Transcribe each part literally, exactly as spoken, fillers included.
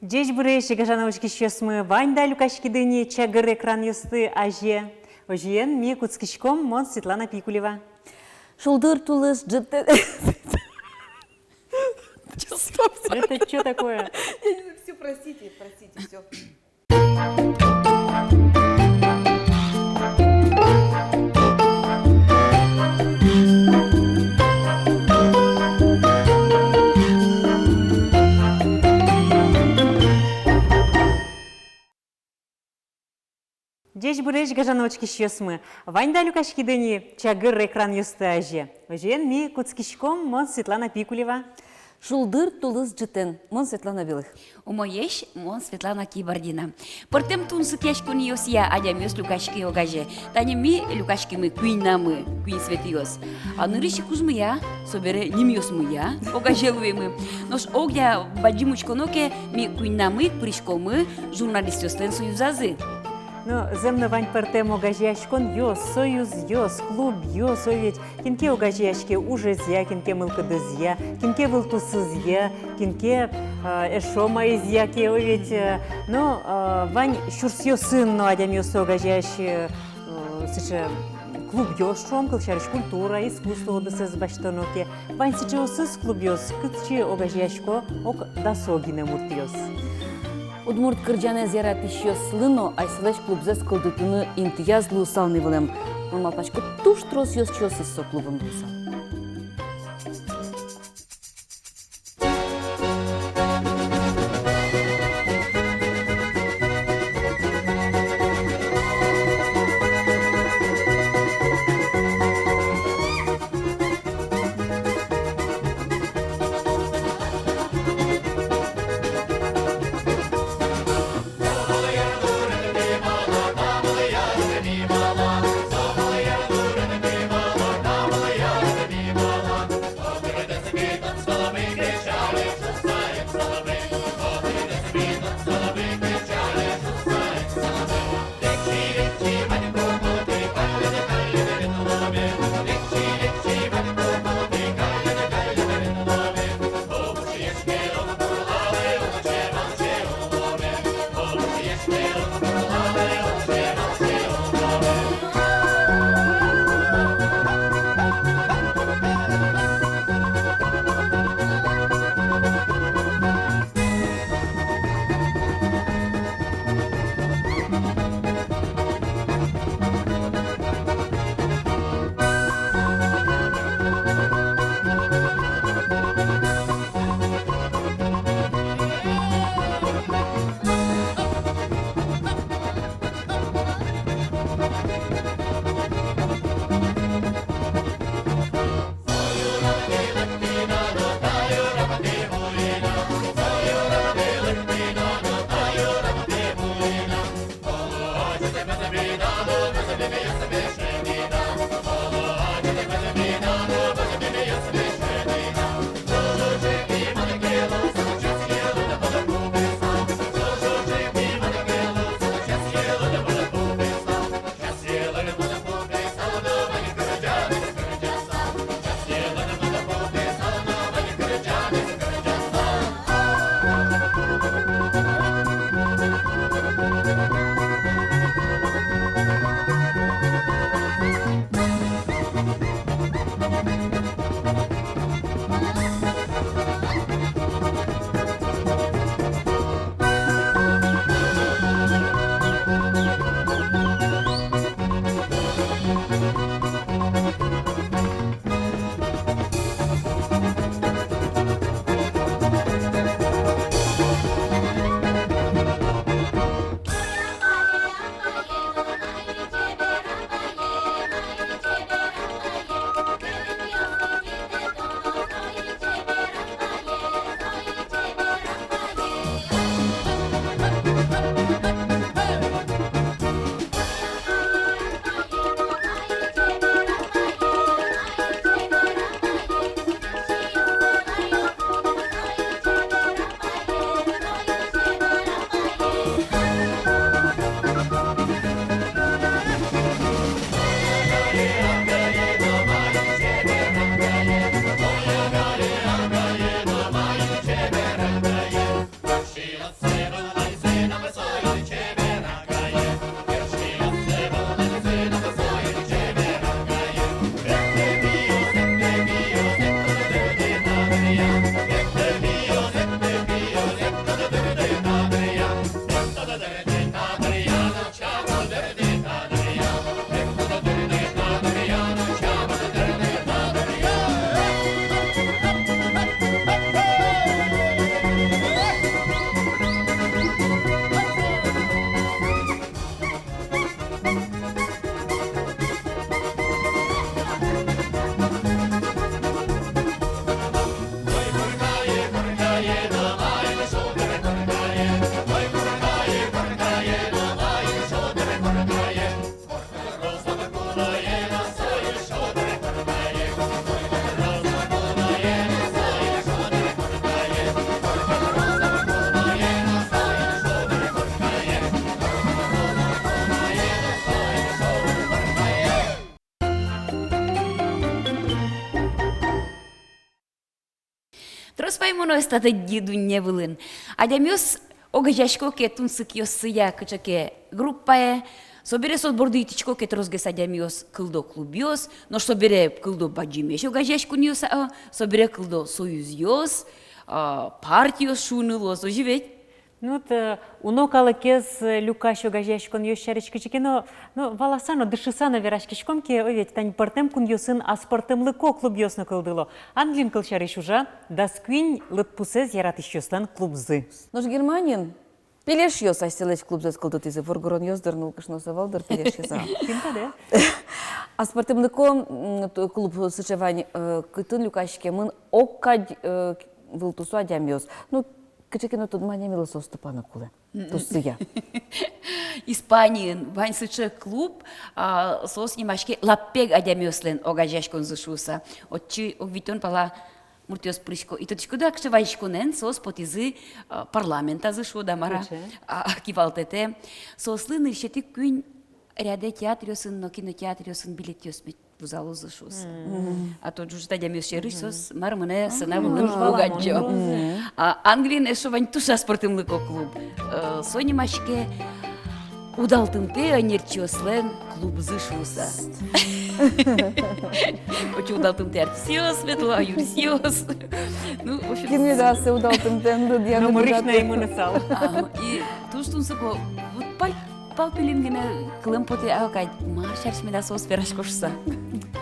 Ӟечбуресь, гажано учкисьёсмы! Ваньды-а люкаськиды ни чагыр экранъёсты азе? Озьыен, ми кутскиськом. Мон Светлана Пикулева. Шулдыр тулыс ӝытэн. Чё, стоп, стоп. Это чё такое? Я не знаю, всё, простите, простите, всё. Ӟечбуресь, гажано учкисьёсмы! Ваньды-а люкаськиды ни чагыр экранъёсты азе? Озьыен, ми кутскиськом. Мон Светлана Пикулева. Шулдыр тулыс ӝытэн. Мон Светлана Белых. Умоесь, мон Светлана Кибардина. Пӧртэм тунсыкъяськонъёсъя адямиос люкаське огазе. Тани ми люкаськимы куиньнамы, куинь Светаос. А нырысь ик ужмыя, собере нимъёсмыя огазе луимы. Нош огъя бадӟым учконо ке, ми куиньнамы ик пыриськомы журналистъёслэн союзазы. Но зэм но, вань пӧртэм огазеяськонъёс, союзъёс, клубъёс, ой ведь. Кин ке огазеяське ужезъя, кин ке мылкыдызъя, кин ке вылтусызъя, кин ке, э, эшшо маизъя ке, ой ведь, э. Но, э, вань сюрсъёсын но адямиосты огазеяське, э, сыӵе клубъёс, шуом, кылсярысь, культура, искусство удысэз басьтоно ке. Вань сыӵеосыз клубъёс, кытчы огазеясько ог дасо гинэ муртъёс. Удмурт кырӟанэз яратӥсьёслы но асьсэлэсь клубзэс кылдытыны интыяз луысал ни вылэм. Мон малпасько, туж трос ёзчиосыз со клубын луысал. Трос паймоноос татысь дунне вылын. Адямиос огазеясько ке тунсыкъёссыя кыӵе ке группае, собере соос борды итӥсько ке тросгес адямиос, кылдо клубъёс, нош собере кылдо бадӟымесь огазеяськонъёс, а, собере кылдо союзъёс, а, партиос шуыны луоз, озьы ведь? Ну, вот, э, уно калыкез, э, люкась огазеяськонъёс сярысь кыӵе ке но, ну, валаса но, дышыса но вераськиськом ке, ой, ведь тани пӧртэм кунъёсын аспӧртэмлыко клубъёс но кылдыло. Англиын, кылсярысь, ужа дас куинь лыдпусэз яратӥсьёслэн клубзы. Нош Германиын пелешъёс асьсэлэсь клубзэс кылдытӥзы, воргоронъёс дыр, нылкышноос ӧвӧл дыр пелешъёс, а. Тӥни та, да. Аспӧртэмлыко, м, т-, клуб сыӵе вань, э, кытын люкаськемын огкадь, э, вылтусо адямиос. Ну, кыӵе ке но тодмо адямилы соос тупаны кулэ. Мгм. Тусыя. Испаниын вань сыӵе клуб, а, соос нимаське «Лаппег адямиослэн огазеяськонзы» шуыса. Отчы ог витьтон пала муртъёс пырисько. И тодӥськоды-а, кыӵе вазиськонэн соос потӥзы, а, парламентазы, шуод-а, мар-а, кыӵе, а, кивалтэтэ. Соослы нырысетӥ куинь рядэ театръёсын но кинотеатръёсын билетъёс мед вузалозы шуыса. Мгм. А то ӝужыт адямиос сярысь, мгм, соос мар мынэ сцена вылын уг адӟо. Мгм. А Англиын эшшо вань туж аспӧртэмлыко клуб. Э, со нимаське «Удалтымтэ ӧнерчиослэн клубзы» шуыса. Отчы удалтымтэ артистъёс ветло, а юрисьёс. Ну, в общем, кин меда асьсэ удалтымтэен лыдъяны быгатэ. Номырысь но ӧй мынысал. А, и туж тунсыко, вот паль- Пал пилингыны кылэм потэ, а кадь, мар сярысь меда соос верасько шуса.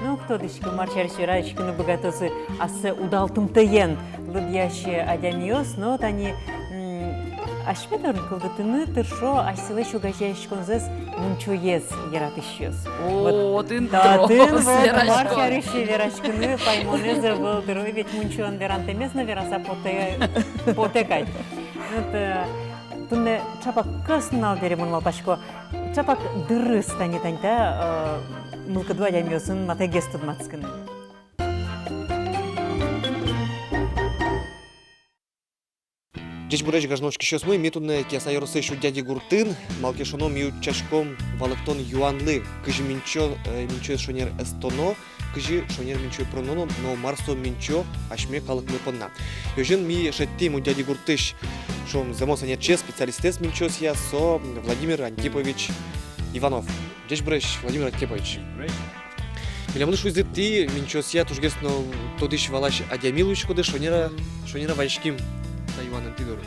Ну, уг тодӥськы, мар сярысь вераськыны быгатозы асьсэ удалтымтэен лыдъясь адямиос, но тани, м, асьме дорын кылдытыны тыршо асьсэлэсь огазеяськонзэс мунчоез яратӥсьёс. О, вот татын трос, татын вот вераськон. Мар сярысь вераськыны паймонэз ӧвӧл дыр, ой, ведь мунчоен верантэмез но вераса потэ, потэ кадь. Вот, э, Туннэ чапак кӧснунал бере, мон малпасько, чапак дырыз тани, тани та, э, мылкыд адямиосын матэгес тодматскыны. Ӟечбуресь, гажано учкисьёсмы, ми туннэ Кияса ёросысь Удьяди гуртын, малы ке шуоно, ми утчаськом валэктон юанлы, кызьы минчо, э, минчоез шонер эстоно, кызьы шонер минчое пыроно но, но мар со минчо асьме калыкмы понна. Озьыен, ми шедьтӥм Удьяди гуртысь, шуом, зэмос ӧнерчиез, специалистэз минчоосъя, со Владимир Антипович Иванов. Ӟечбуресь, Владимир Антипович. Ӟечбуресь. Милемлы шуизы, тӥ минчоосъя тужгес но тодӥсь-валась адями луиськоды, шонер-а, шонер-а вазиським та юанэн тӥ доры.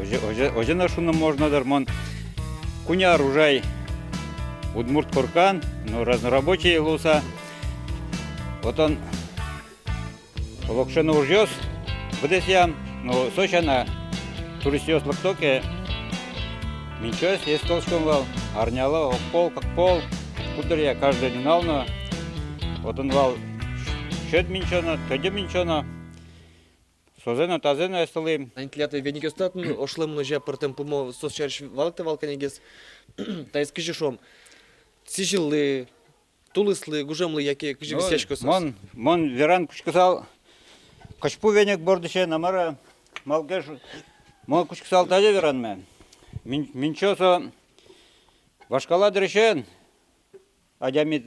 Озьы, озьы, озьы но шуыны можно дыр, мон куинь ар ужай удмурт коркан, но разнорабочий луыса. Отын олокыӵе но ужъёс быдэсъям, но со сяна туристъёс лыкто ке, минчоез эстылӥськом вал арнялы ог пол, кык пол, куддыръя каждый нунал но. Отын вал сьӧд минчо но, тӧдьы минчо но. Созэ но, тазэ но эстылӥм. Ань тӥляд веникъёсты татын ошлэмын, озьы-а, пӧртэм пумо, соос сярысь валэктэ вал кӧнегес. Таиз кызьы, шуом, сӥзьыллы, тулыслы, гужемлы яке кызьы висъясько соос? Ну, мон, мон веран кутскысал кызьпу веник бордысен, а мар-а, малы ке шуоно, мон кутскысал тазьы вераны: мин-, минчо со вашкала дырысен, адями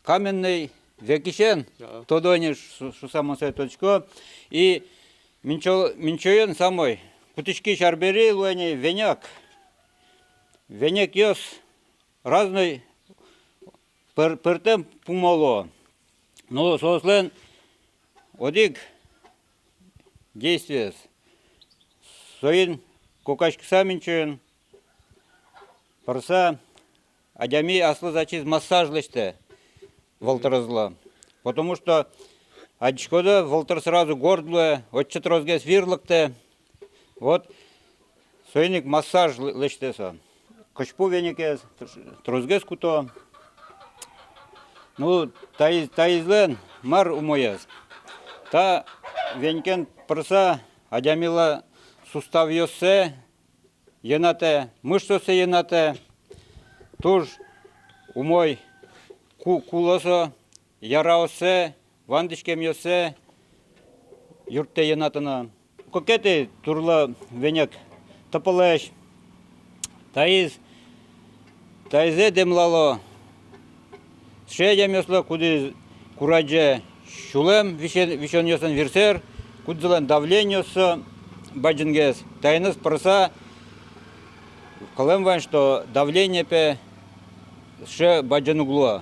каменный векысен, а, тодо ни шу-, шуса мон сое тодӥсько. И Минчо-, минчоен самой кутӥськись арбери луэ ни веняк. Венекъёс разной пыр-, пӧртэм пумо луо. Но соослэн одӥг действиез. Соин кокаськыса минчоен пырыса адями аслыз ачиз массаж лэсьтэ вӧлтырызлы. Потому что адӟиськод-а, вӧлтыр сразу горд луэ, отчы тросгес вир лыктэ. Вот соин ик массаж лэ-, лэсьтэ со. Кызьпу венекез тросгес куто. Ну, таиз, таизлэн мар умоез? Та венекен пырыса адямилэн суставъёссэ йӧнатэ, мышцаоссэ йӧнатэ, туж умой ку-, кулэ со, ярооссэ, вандӥськемъёссэ юрттэ йӧнатыны. Кыкетӥ турлы венек — топылэсь. Таиз, таизэ дэмлало сыӵе адямиослы, кудӥз курадӟе сюлэм висё-, висёнъёсын вирсэр, кудзылэн давлениоссы бадӟымгес. Таиныз пырыса кылэм вань, что давление пе сыӵе бадӟым уг луы.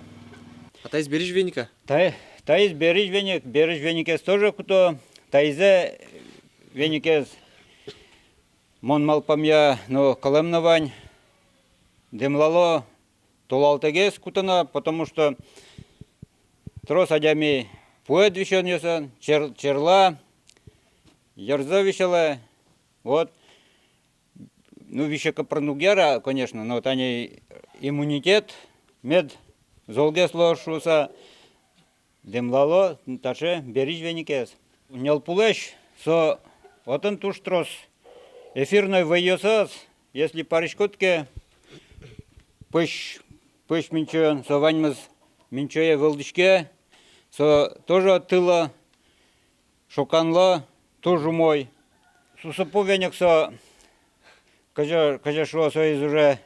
А таиз беризь венек-а? Та-, таиз беризь венек, беризь венекез тоже куто. Таизэ венекез, мон малпамъя, но кылэм но вань, дэмлало толалтэгес кутыны, потому что трос адями пуэд висёнъёсын, чер-, черла, йырзэ висьылэ. Вот. Ну, висе ке пырыны уг яра, конечно, но тани иммунитет мед золгес луоз шуыса, дэмлало таӵе беризь венекез. Ньылпулэсь со отын туж трос эфирной вӧйёсыз, если париськод ке, пӧсь, пӧсь минчоен, со ваньмыз минчое вӧлдӥське, со тоже тылы шоканлы туж умой. Сусыпу венек со, кызьы, кызьы шуо, соиз уже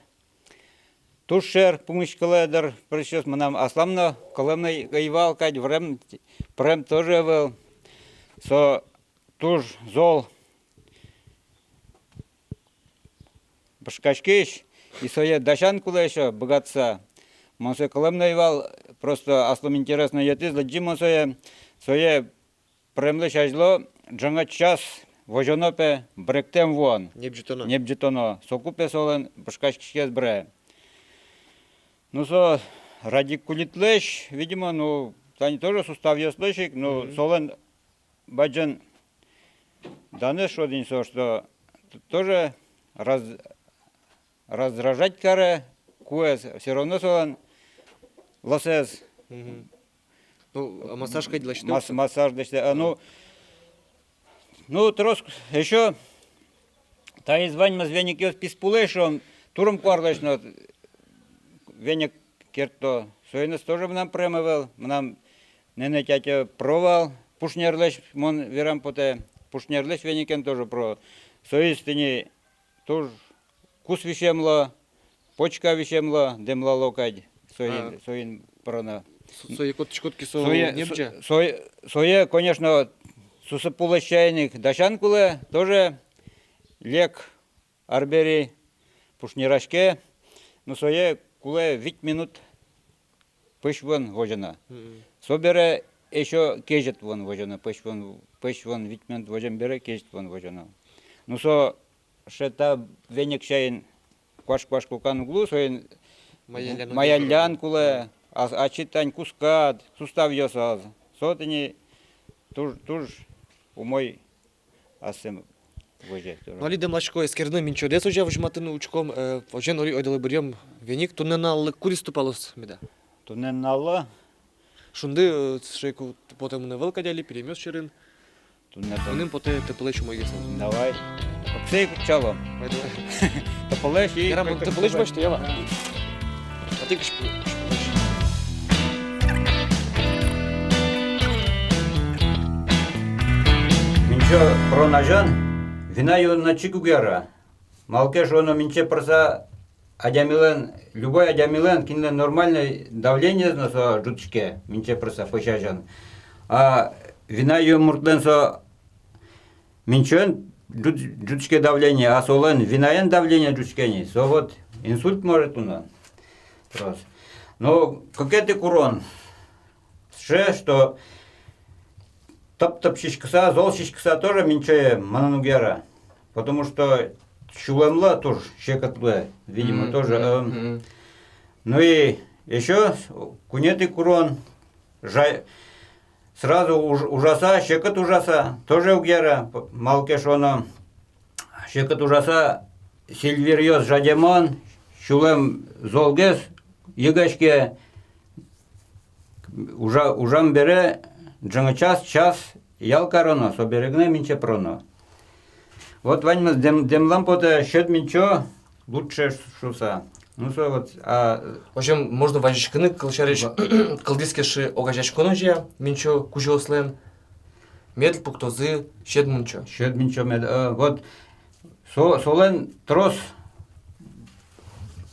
туж шер пумиськылэ дыр, пресьёс, мынам аслам но кылэм но ӧй вал кадь, вырем, пырем тоже ӧвӧл. Со туж зол пышкаськись, и сое дасян кулэ ещё быгатыса. Мон сое кылэм но ӧй вал, просто аслым интересно йӧтӥз, лыдӟи мон сое, сое пыремлэсь азьло ӝыны час возёно пе быректэм вуон. Небӟытоно. Небӟытоно. Соку пе солэн пышкаськиськиз быре. Ну, со радикулитлэсь, видимо, ну, тани тоже суставъёслэсь ик, ну, мгм, солэн бадӟым данэз шуод ини со, что т-, тоже раз-, раздражать каре куэз, всё равно солэн лӧсэз. Мгм. Ну, а массаж кадь лэсьтэ? Мас-, массаж лэсьтэ. А, ну, ну, трос ещё таиз ваньмыз венекъёс писпулэсь, шуом, турын-куарлэсь но венек керто. Соиныз тоже мынам пырем ӧвӧл. Мынам нэнэ-тятё пыро вал. Пушнерлэсь, мон верам потэ, пушнерлэсь венекен тоже пыро. Соиз тӥни туж кус висемлы, почка висемлы дэмлало кадь. Соин, а, соин пыроно. Со-, сое коттӥськод ке, со небӟа? Сое, со-, сое, сое, конечно, сусыпулэсь сямен ик дасян кулэ, тоже лек арбери пушнераське, но сое кулэ вить минут пӧсь вуэн возьыны. Мгм. Собере ещё кезьыт вуэн возьыны, пӧсь вуэн, пӧсь вуэн вить минут возем бере кезьыт вуэн возьыны. Ну, со сыӵе та венек сямен куашкан-куашкан уг лу, соин маяллян, маяллян кулэ, а, ачид тань кускад, суставъёсаз. Со тӥни туж, туж умой. Асьсэм возе. Ну, али дэмласько эскерыны минчодэс, озьы возьматыны учком, э, озьы но ойдолэ быръём веник. Туннэ нуналлы кудӥз тупалоз меда? Туннэ нуналлы? Шунды, э, сыӵе ик потэ мыным ӧвӧл кадь али, перемёс сьӧрын. Туннэ тон- Мыным потэ топылэсь умойгес. Давай. Оксей кучалом. Давай, давай. Топылэсь и... Ярам, топылэсь басьтэ, ява. А тӥ кызьпу-, кызьпулэсь? Минчо пырон азьын вина юыны чик уг яра. Малы ке шуоно, минче пырыса адямилэн, любой адямилэн, кинлэн нормальной давлениез но со ӝутӥське, минче пырыса пӧсь азьын. А вина юэм муртлэн со Минчоен ӝут-, ӝутске давление, а солэн винаен давление ӝутске ни. Со вот инсульт может луыны. Трос. Но кыкетӥ курон сыӵе, что тып-тып сиськыса, зол сиськыса тоже минчое мынын уг яра. Потому что сюлэмлы туж секыт луэ, видимо, тоже, э. Ну и ещё с-, куинетӥ курон жа-, сразу уж-, ужаса, секыт ужаса, тоже уг яра, п-, малы ке шуоно, секыт ужаса, сильвиръёс жадемын, сюлэм золгес йыгаське, ужа-, ужам бере ӝыны час, час ял кароно, собере гинэ минче пыроно. Вот ваньмыз дем-, дэмлам потэ, сьӧд минчо лучше шуса. Ну, со вот, а... В общем, можно вазиськыны, кылсярысь, ва- кылдӥз ке шуэ огазеяськон озьы, минчо кузёослэн мед пуктозы сьӧд минчо. Сьӧд минчо мед, э, вот, со-, солэн трос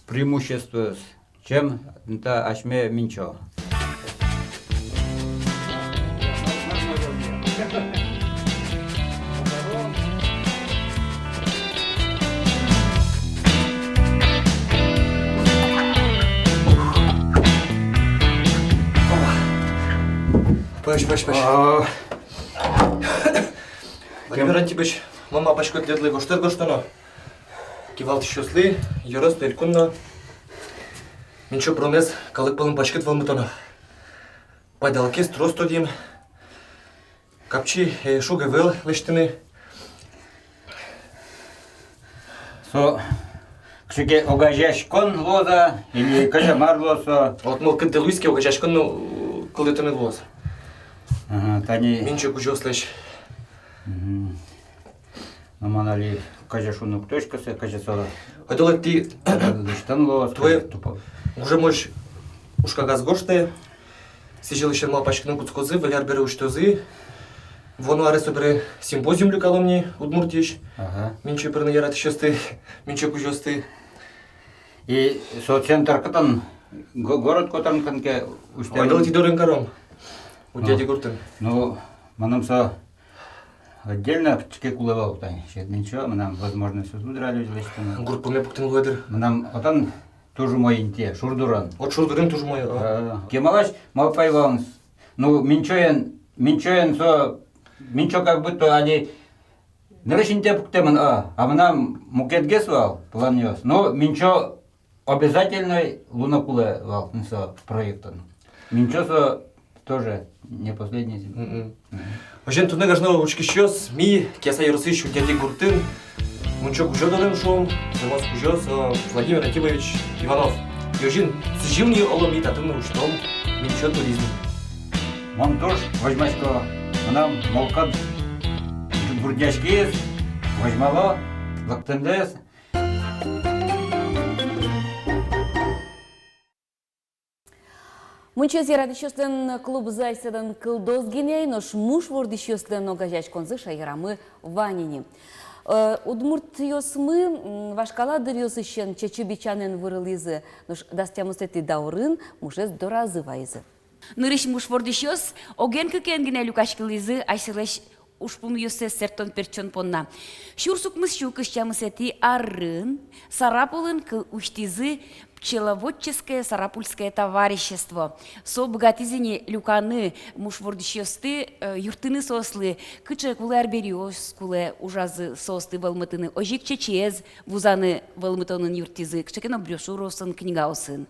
преимуществоез, чем та асьме минчо. Пӧсь, пӧсь, пӧсь. А. Владимир Антипович, мон малпасько, тӥледлы гожтэт гожтоно. Кивалтӥсьёслы, ёрос но, элькун но. Минчо пыронэз калык пӧлын паськыт вӧлмытоно. Пайдалыкез трос тодӥм. Капчи, э, шуг ӧвӧл лэсьтыны. Со кыӵе ке огазеяськон луоз-а, или кызьы, мар луоз со? Вот мылкыдтэ луиз ке, огазеяськон но, э, кылдытыны луоз. Ага, тани. Минчо кузёослэсь. Мгм. Но мон али кызьы шуны уг тодӥськы сое, кызьы со. Ойдолэ тӥ лэсьтыны луоз, туэ кызьы тупо. Гужемозь ужкагаз гожтэ, сӥзьылысен малпаськыны кутскозы, выль ар бере усьтозы. Вуоно аре собере симпозиум люкалом ни Удмуртиысь. Ага. Минчо пырыны яратӥсьёсты, минчо кузёосты. И со центр кытын, го-, город котырын кытын ке усьтэмын? Ойдолэ тӥ дорын каром. Удьяди гуртын. Ну, мыным со отдельно кыӵе ке кулэ вал, тани сьӧд минчо, мынам возможностез уд радуз лэсьтыны. Гурт пуме пуктыны луэ дыр. Мынам отын туж умой интые, шур дурын. Вот шур дурын туж умой, а. А, кемалась малпай вал. Ну, минчоен, минчоен со, минчо как будто али нырысь интые пуктэмын, а, а мынам мукетгес вал планъёс. Ну, минчо обязательной луыны кулэ вал, ну, со проектын. Минчо со тоже не последний. Мгм. Мгм. Озьыен, туннэ, гажано учкисьёс, ми Кияса ёросысь Удьяди гуртын минчо кузё дорын шуом, зэмос кузё со Владимир Антипович Иванов. И озьыен, сӥзьыл ни, оло, ми татын усьтом минчо туризм. Мон туж возьмасько, мынам мылкыд бурдъяськиз, возьмало лыктэмдэс. Мунчоез яратӥсьёслэн клубзы асьсэлэн кылдоз гинэ, нош муш вордӥсьёслэн огазеяськонзы шаерамы вань ини. Э, удмуртъёсмы, м, вашкала дыръёсысен чечы бичанэн вырылӥзы, нош дас тямысэтӥ даурын мушез доразы вайизы. Нырысь муш вордӥсьёс оген-кыкен гинэ люкаськылӥзы асьсэлэсь ужпумъёссэс сэрттон-пертчон понна. Сюрс укмыссю кызь тямысэтӥ арын Сарапулын кыл усьтӥзы пчеловодческое сарапульское товарищество. Со быгатӥз ини люканы муш вордӥсьёсты, э, юрттыны соослы, кыӵе кулэ арбериос, кулэ ужазы соосты вӧлмытыны, озьы ик чечыез вузаны вӧлмытонын юрттӥзы, кыӵе ке но брошюраосын, книгаосын.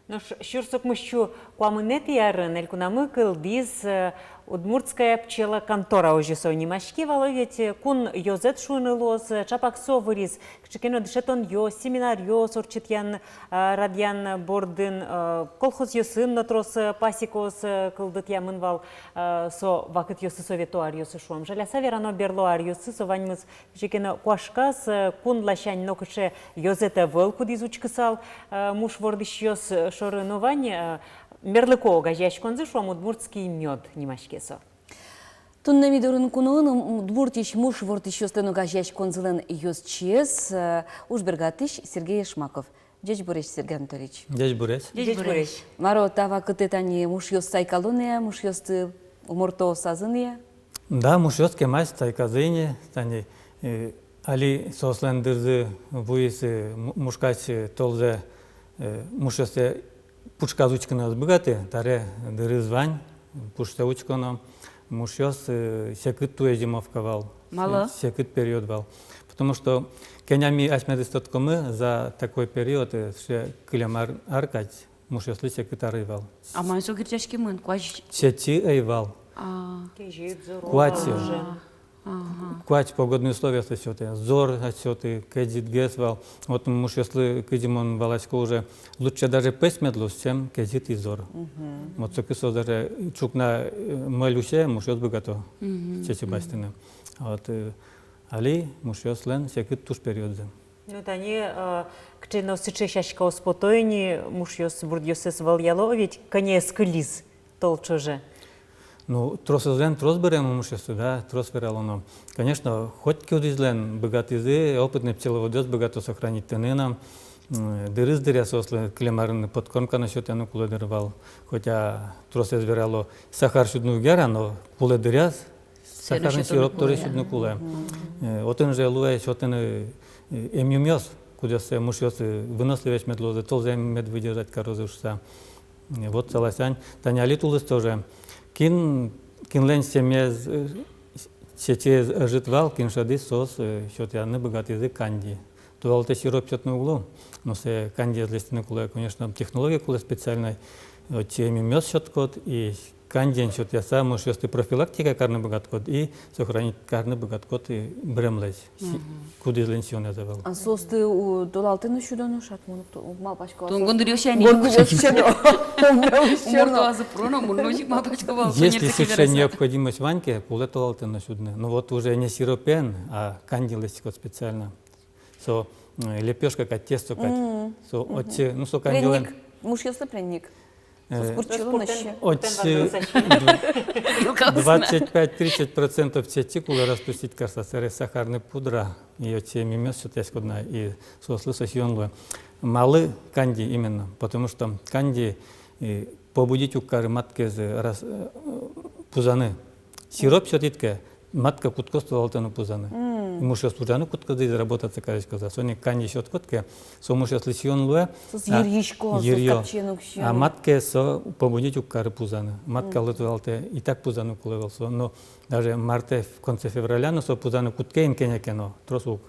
Нош сюрс укмыссю куамынэтӥ арын элькунамы кылдӥз, э, «Удмуртская пчелоконтора», озьы со нимаське вал, ведь, э, кун ёзэт шуыны луоз, э, чапак со выриз кыӵе ке но дышетонъёс, семинаръёс ортчытъян, э, радъян бордын, э, колхозъёсын но трос, э, пасекаос, э, кылдытъямын вал, э, со вакытъёсы, совет аръёсы шуом. Жаляса верано, берло аръёсы со ваньмыз кыӵе ке но куашказ, э, кун ласянь нокыӵе ёзэт ӧвӧл, кудӥз учкысал, э, муш вордӥсьёс, э, шоры, но вань, э, мерлыко огазеяськонзы шуом, «Удмуртский мёд» нимаське со. Туннэ ми дорын куноын Удмуртиысь муш вордӥсьёслэн огазеяськонзылэн ёзчиез, э, ужбергатӥсь Сергей Ишмаков. Ӟечбуресь, Сергей Анатольевич. Ӟечбуресь. Ӟечбуресь. Мар-о, та вакытэ тани мушъёс сайкало ни-а, мушъёсты умортоосазы ни-а? Да, мушъёс кемась, сайказы ини, тани, э, али соослэн дырзы вуиз, э, му-, мушкась, э, толзэ, э, мушъёссэ пушказ учкыны ӧз быгаты, таре дырыз вань, пушсэ учконо, мушъёс, э, секыт туэ зимовка вал. Малы? Се-, секыт период вал. Потому что кӧня ми асьмеды тодӥськомы, за такой период, э, сыӵе кылем ар, ар кадь мушъёслы секыт ӧй вал. А мар со герӟаськемын, куазь? Сети ӧй вал. А. Кезьыт, зор. Куазь. А. Ага. Куазь погодные условия сётэ. Зор сётэ, кезьытгес вал. Вот мушъёслы, кызьы мон валасько, уже лучше даже пӧсь мед луоз, чем кезьыт и зор. Мгм. Вот соку со даже ӵукна, э, мӧль усе, мушъёс быгато, мгм, сети, мгм, басьтыны. Вот, э, али мушъёслэн секыт туж периодзы. Ну, тани, э, кыӵе но сыӵе сяськаос пото ини, мушъёс бурдъёссэс вӧлъяло, ведь кӧня ӧз кылиз тол ӵоже. Ну, тросэзлэн трос быремын мушъёссы, да, трос верало но. Конечно, хоть кудӥзлэн быгатӥзы, опытный пчеловодъёс быгато сохранить карыны но, м, дырыз дыръя соослы кылем арын подкормка но сётыны кулэ дыр вал. Хотя тросэз верало, сахар сюдыны уг яра, но кулэ дыръяз сахарный сироп тоже сюдыны кулэ. Мгм. Э, отын же луэ сётыны, э, эмъюмъёс, кудъёссэ мушъёс, э, выносливость мед луозы, толзэ мед выдержать карозы шуыса. Э, вот со ласянь, тани али тулыс тоже. Кин, кинлэн семьяез, э, сетиез ӧжыт вал, кин шӧдӥз, соос, э, сётъяны быгатӥзы канди. Толалтэ сироп сётыны уг лу, но сое кандиез лэсьтыны кулэ, конечно, технология кулэ специальной. Отчы эмъюмъёс сётӥськод и кандиен сётъяса, мушъёсты профилактика карыны быгатӥськод и сохранить карыны быгатӥськод и быремлэсь. Си-, мгм, кудӥзлэн сиёнэз ӧвӧл. А соосты у-, толалтэ но сюдоно шат, мон уг то-, уг малпаськы вал. Тон гондыръёс сямен. Гондыръёс сямен. Умортоазы пыроно, мон но озьы ик малпасько вал. Если сыӵе необходимость вань ке, кулэ толалтэ но сюдыны. Но вот уже не сиропен, а канди лэсьтӥськод специально. Со, э, лепёшка кадь, тесто кадь. Мгм. Со, мгм, отчы, ну, со каньылэн. Пряник. Мушъёслы пряник. Э, со спорт чурын ещё. Отчы двадцать пять-тридцать процентов сети кулэ распустить карыса, сэре сахарный пудра, и отчы эмъюмъёс сётъяськод на, и соослы со сиён луэ. Малы канди именно? Потому что канди, э, побудить уг кары маткаез рас-, э, пузаны. Сироп сётӥд ке, матка кутскоз толалтэ но пузаны. Мм. Мушъёс ужаны кутскозы, заработаться кариськозы. Соин ик канди сётӥськод ке, со мушъёслы сиён луэ. Соос йырйисько, соос капчиен уг сиёно. А матка со побудить уг кары пузаны. Маткалы толалтэ и так пузаны кулэ ӧвӧл со. Но даже мартэ, в конце февраля, но со пузаны кутске ини кӧня ке но, трос уг.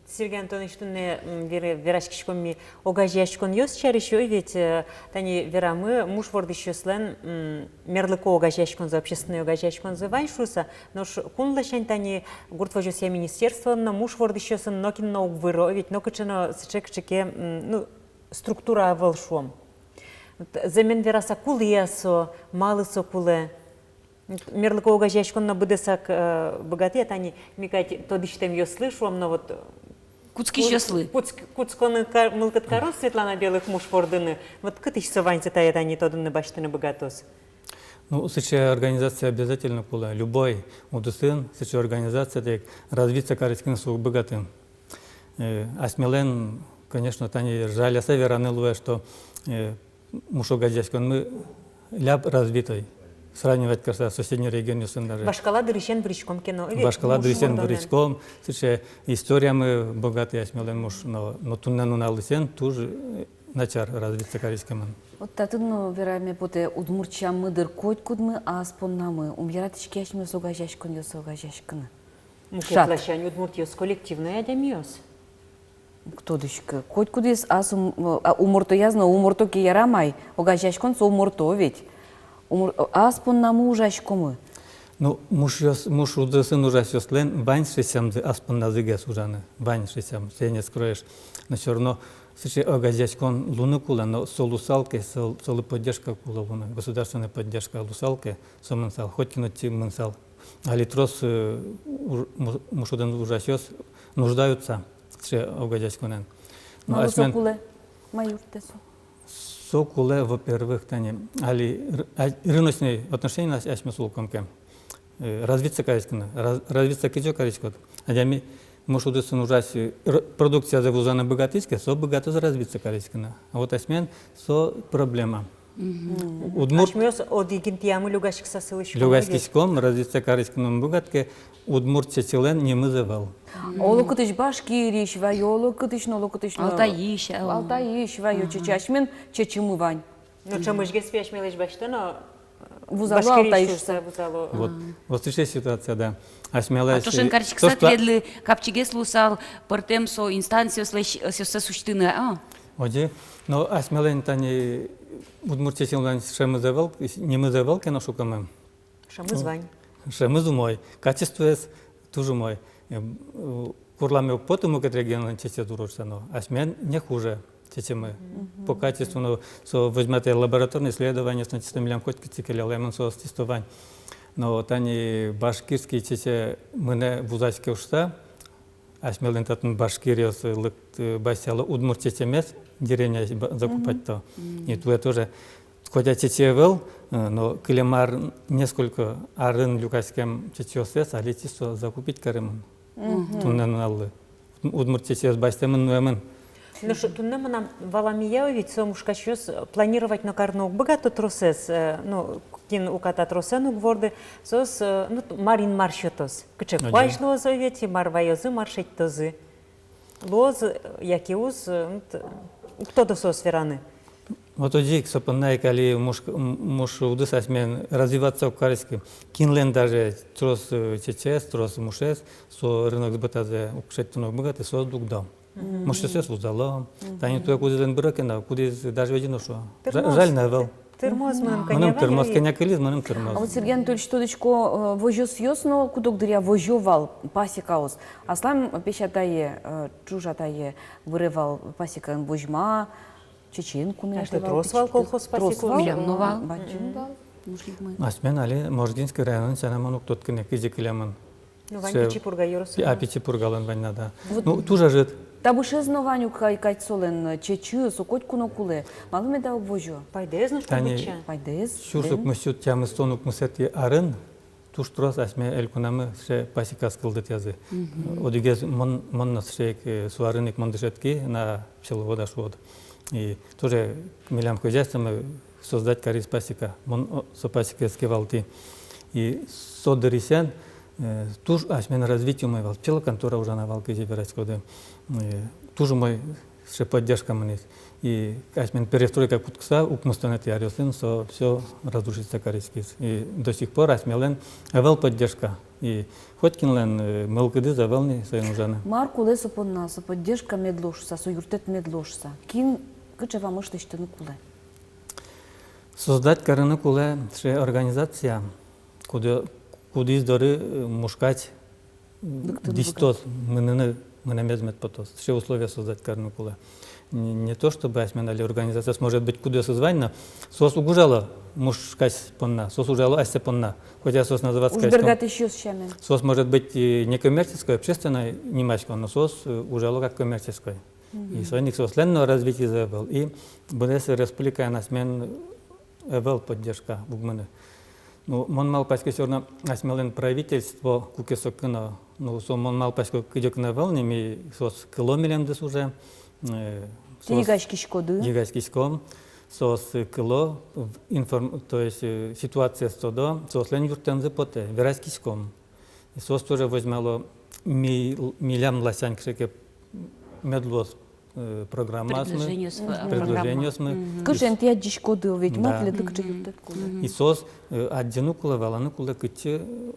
Сергей Антонович, туннэ, м, вере-, вераськиськом ми огазеяськонъёс сярысь, ой, ведь, э, тани верамы, муш вордӥсьёслэн, м, мерлыко огазеяськонзы, общественной огазеяськонзы вань шуыса, нош кун ласянь тани гурт возёсъя министерствоын но, муш вордӥсьёсын но нокин но уг выро, ведь нокыӵе но сыӵе кыӵе ке, м, ну, структура ӧвӧл, шуом. Вот, зэмен вераса, кулэ-а со, малы со кулэ? Мерлыко огазеяськон но быдэсак, э, быгатэ-а тани, ми кадь тодӥсьтэмъёслы, шуом, но вот, э, кутскисьёслы. Кутск-, кутскыны ка-, мылкыд кароз Светлана Белых муш вордыны. Вот кытысь со ваньзэ тае тани тодыны, басьтыны быгатоз? Ну, сыӵе организация обязательно кулэ. Любой удысын сыӵе организация, тӥ развиться кариськыны со уг быгаты. Э, асьмелэн, конечно, тани жаляса вераны луэ, что, э, муш огазеяськонмы ляб развитой, сравнивать карыса соседний регионъёсын даже. Вашкала дырысен выриськом ке но, э, вашкала дырысен выриськом, сыӵе историямы богатый асьмелэн муш, но, но туннэ нуналысен туж, э, начар развиться кариськемын. Вот татын но вераме потэ, удмурт сяммы дыр котькудмы ас поннамы. Ум яратӥське асьмеос огазеяськонъёсы огазеяськыны. Мукет ласянь удмуртъёс коллективной адямиос. Уг тодӥськы. Котькудӥз ас ум-, а, умортояз но, уморто ке, яра май, огазеяськон со уморто ведь. Умор-, ас поннамы ужаськомы. Ну, мушъёс, муш удысын ужасьёслэн вань сямзы ас понназы гес ужаны, вань сям, сое не скроешь. Но всё равно сыӵе огазеяськон луыны кулэ, но со луысал ке, со, солы поддержка кулэ луыны, государственной поддержка луысал ке, со мынсал, хоть кин отчы мынсал. Али трос, э, уж-, му-, муш удысын ужасьёс нуждаются сыӵе огазеяськонэн. Но малы со асьмелэн кулэ, мае юрттэ со? Со кулэ, во-первых, тани али р-, а, рыночной отношениын ась-, асьмеос улӥськом ке, э, развиться кариськыны, раз-, развиться кызьы кариськод? Адями муш удысын ужась, э, р-, продукциязэ вузаны быгатӥз ке, со быгатоз развиться кариськыны. А вот асьмелэн со проблема. Удмурт Асьмеос одӥг интыямы люгаськыса сылӥськом. Люгаськиськом, развиться кариськыны ум быгатӥське, удмурт чечылэн нимыз ӧвӧл. Оло кытысь Башкириысь ваё, оло кытысь но, оло кытысь но. Алтайысь, а. Алтайысь ваё чечы, асьмелэн чечымы вань. Но ӵемысьгес пе асьмелэсь басьтэ но, вузало Башкириысь Алтайысь шуыса вузало. Вот, вот сыӵе ситуация, да. Асьмелэсь, а то шонер кариськыса, тӥледлы капчигес луысал пӧртэм со инстанциослэсь, э, сёсэс усьтыны, а? Озьы, но асьмелэн тани удмурт чечылэн шӧмыз ӧвӧл, нимыз ӧвӧл ке но, шуккамы. Шӧмыз вань. Шӧмыз умой, качествоез туж умой. Э, э, курламе уг поты мукет регионлэн чечез доры шуыса, но асьмелэн не хуже чечымы. По качеству, но со возьматэ лабораторной исследованиос но, чисто милям котькытчы келялэмын соос, чисто вань. Но тани башкирский чече мынэ вузаське шуыса, асьмелэн татын башкириос лык-, э, басьтало удмурт чечемес, деревняысь ба-, закупать то. И туэ тоже, хотя чече ӧвӧл, э, но кылем ар, несколько арын люкаськем чечеоссэс али чисто закупить каремын. Туннэ нуналлы. Удмурт чечеос басьтэмын, нуэмын. Ну, ш-, туннэ мынам валамея, ведь со мушкасьёс планировать но карыны уг быгато тросэз, э, ну, кин уката тросэн уг ворды, соос, э, ну, т-, мар Инмар сётоз. Кыӵе куазь луоз, ведь, мар ваёзы, мар шедьтозы. Луоз, э, яке уз, э, ну, т-, уг тодо соос вераны. Вот озьы ик со понна ик али муш-, м-, муш удыс асьмелэн развиваться уг кариськы. Кинлэн даже трос, э, чечеез, трос мушез, со рынок сбытазэ уг шедьтыны уг быгаты, соос дугдо. Мушъёссэс вузало. Тани туэ кудӥзлэн быро ке но, кудӥз даже ведь но шуо. Жаль на ӧвӧл. Тырмоз мыным, кӧня вал. Мыным тырмоз, кӧня кылиз, мыным тырмоз. А вот, Сергей Анатольевич, тодӥсько, э, возёсъёс но куд-ог дыръя возё вал пасекаос. Аслам песятае, э, ӵужатае выре вал пасекаын возьма, чечеен куноятэ вал. Трос вал колхоз пасекаос. Милям но вал. Бадӟым вал. Асьмелэн али Можгинский районын сяна мон уг тодӥськы ни, кызьы кылемын. Ну, вань Пичи Пурга ёрос. А, Пичи Пургалэн вань на, да. Вот. Ну, туж ӧжыт. Табышез но вань ук кадь, кадь солэн, чечы, со котьку но кулэ. Малы меда уг возё? Пайдаез но шуом быдӟа. Пайдаез. Сюрс укмыссю тямыстон укмысэтӥ арын туж трос асьме элькунамы сыӵе пасекаос кылдытъязы. Одӥгез мон, мон но сыӵе ик, э, со арын ик мон дышетски на пчеловода шуод. И тоже милям хозяйствомы создать кариз пасека. Мон, о, со пасекаез ке валтӥ. И со дырысен, э, туж асьмелэн развитие умой вал. Пчелоконтора ужана вал, кызьы вераськоды. Э, туж умой сыӵе поддержка мынӥз. И асьмелэн перестройка кутскыса, укмыстонэтӥ аръёсын со всё разрушиться кариськиз. И до сих пор асьмелэн ӧвӧл поддержка. И хоть кинлэн, э, мылкыдыз ӧвӧл ни соин ужаны. Мар кулэ со понна, со поддержка мед луоз шуыса, со юрттэт мед луоз шуыса? Кин, кыӵе вамыш лэсьтыны кулэ? Создать карыны кулэ сыӵе организация, кудӥ-, кудӥз доры, э, мушкач дӥсьтоз, мыныны, мынэмез мед потоз. Сыӵе условия создать карыны кулэ. Не, не то чтобы асьмелэн али организациос, может быть, кудъёсыз вань, но соос уг ужало мушкач понна, соос ужало асьсэ понна. Хотя соос называться кариськом. Ужбергатӥсьёс сямен. Соос, может быть, и некоммерческой, общественной нимасько, но соос, э, ужало как коммерческой. И соин ик соослэн но развитиез ӧвӧл. И быдэс республикаын асьмелэн ӧвӧл поддержка, уг мыны. Ну, мон малпасько, всё равно асьмелэн правительство куке-соку но, ну, со, мон малпасько, кыдёке но ӧвӧл ни, ми, соос кыло милемды уже, э, соос йыгаськиськоды. Йыгаськиськом, соос, э, кыло, в-, информ-, то есть, э, ситуациез тодо, соослэн юрттэмзы потэ, вераськиськом. И соос тоже возьмало ми-, милям ласянь кыӵе ке мед луоз, э, программаосмы, предложениосмы, э, предложениосмы. Кыӵе эн тӥ адӟиськоды, ведь мар тӥледлы кыӵе юрттэт кулэ. И соос, э, адӟыны кулэ, валаны кулэ, кытчы, э,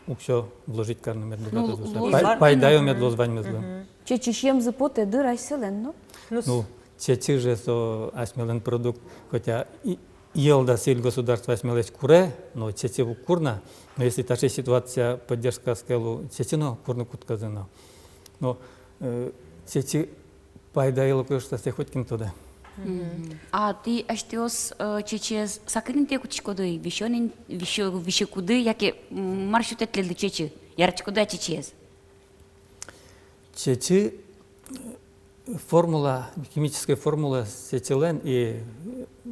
уксё вложить карыны мед луоз, ну, пай-, пайдаё мед луоз ваньмызлы. Чечысьемзы потэ дыр асьсэлэн но. Ну, чечы же со асьмелэн продукт, хотя и Йӧлда сӥль государство асьмелэсь куре, но чечы уг кур на. Но если таӵе ситуация, поддержка ке луоз, чечы но курыны кутскозы но. Но, э, чечы пайдаё-а, луэ-а, сое хоть кин тодэ. А тӥ асьтэос, э, чечыез сакын интые кутӥськоды, висён ин-, висё-, висёкуды, яке, м, мар сётэ тӥледлы чечы? Яратӥськоды-а чечыез? Чечы, э, формула, химической формула чечылэн и, э,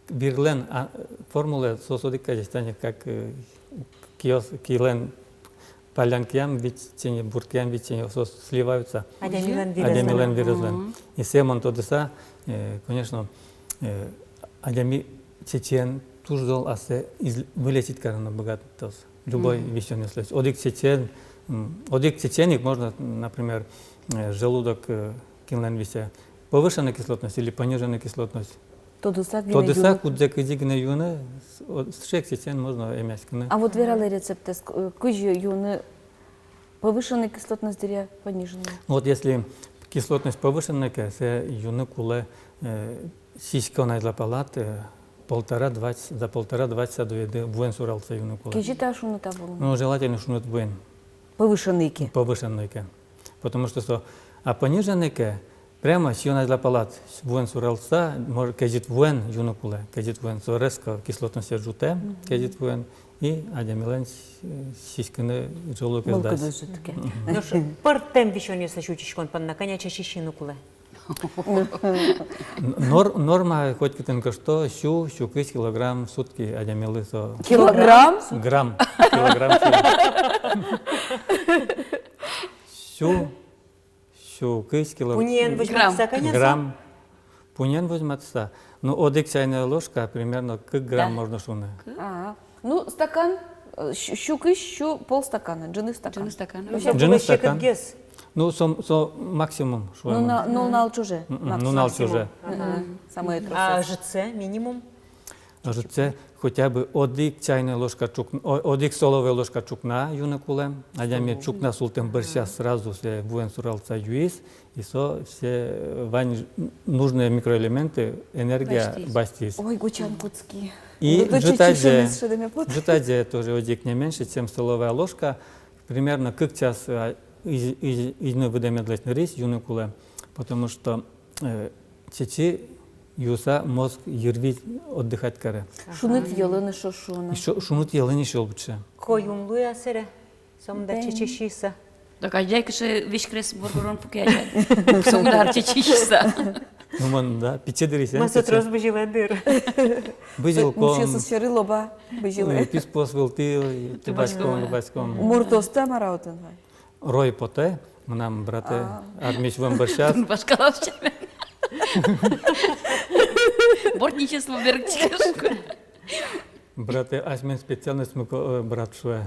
вирлэн, а, формула, соос одӥг кадесь, тани как, э, киос-, килэн паллян киям вить тени, бур киям вить тени, соос сливаются. Адямилэн вирезлэн. Адямилэн вирезлэн. И сое мон тодыса, э, конечно, э, адями Чечыен туж зол ассэ из-, вылечить карыны быгатоз. Любой висёнъёслэсь. Одӥг чечыен, м, одӥг чечыен ик можно, например, э, желудок, э, кинлэн висе, повышенная кислотность или пониженная кислотность. Тодыса гинэ юны. Тодыса, кудзэ кызьы гинэ юны, с-, о, сыӵе ик чечыен можно эмъяськыны. А вот вералэ рецептэз, к-, э, кызьы юны, повышенная кислотность дыръя, пониженная? Вот если кислотность повышенная ке, сое юны кулэ, э, сиськон азьлапалад, э, полтора-два ч-, за полтора-два часа до еды вуэн суралыса юны кулэ. Кызьы та шуныт-а вуыны? Ну, желательно шуныт вуэн. Повышенный ке. Повышенный ке. Потому что со, а пониженный ке, прямо сиськон азьлапалад вуэн суралыса, мож-, кезьыт вуэн юны кулэ, кезьыт вуэн, со резко кислотность ӝутэ, кезьыт вуэн, и адямилэн с-, сиськыны желудокез дась. Мылкыдыз ӝутэ ке. Мгм. Нош пӧртэм висёнъёслэсь утиськон понна кӧня чечы сиыны кулэ? Н-, нор-, норма котькытын кышто сю, сю кызь килограмм в сутки адямилы со. Килограмм? Грамм. Килограмм сю. Сю, сю кызь кило-. Пуньыен возьматыса кӧня со? Грамм. Пуньыен возьматыса. Ну, одӥг чайной ложка, примерно кык грамм можно шуыны. А, ну, стакан, э, сю-, сю кызь, сю полстакана, ӝыны стакан. Ӝыны стакан. Ну, со ӝыны стакан. Секытгес. Ну, со, со максимум, шуом. Ну, на-, ну, нунал ӵоже. Мгм, максимум. Нунал ӵоже. Мгм. Самое тросэз. А ӧжытсэ, минимум? Ӧжытсэ хотя бы одӥг чайной ложка ӵук-, о-, одӥг столовой ложка ӵукна юны кулэ. Адями ӵукна султэм бӧрсьы сразу сое вуэн суралыса юиз, и со все, э, вань нужные микроэлементы, энергия басьтӥз. Басьтӥз. Ой, гучан кутски. И ӝытазе, ӝытазе тоже одӥг не меньше, чем столовая ложка. Примерно кык час, а, изь-, изь-, изьыны выдэ медлэсь нырысь юны кулэ, потому что, э, чечы юыса мозг йырвизь отдыхать каре. Ага. Шуныт йӧлын эшшо шуоно. Эшшо шуныт йӧлын эшшо лучше. Кой ум луэ-а сэре, сомында чечы сиыса? Так, адями кыӵе веськрес воргорон пуке адями. Сомында ар чечы сиыса. Ну, мон, да, пичи дырысен. Мон со трос бызьылэ дыр. Бызьылком. Мушъёсыз сьӧры лоба бызьылэ. Э, писпуос вылтӥ, э, тубаськом, лобаськом. Муртоос-то мар-а отын вань? Рой потэ, мынам братэ армиысь вуэм бӧрсьы. Вашкала сямен. Бортничество берыктӥське. Братэ, асьмелэн специальностьмы ке, э, брат шуэ.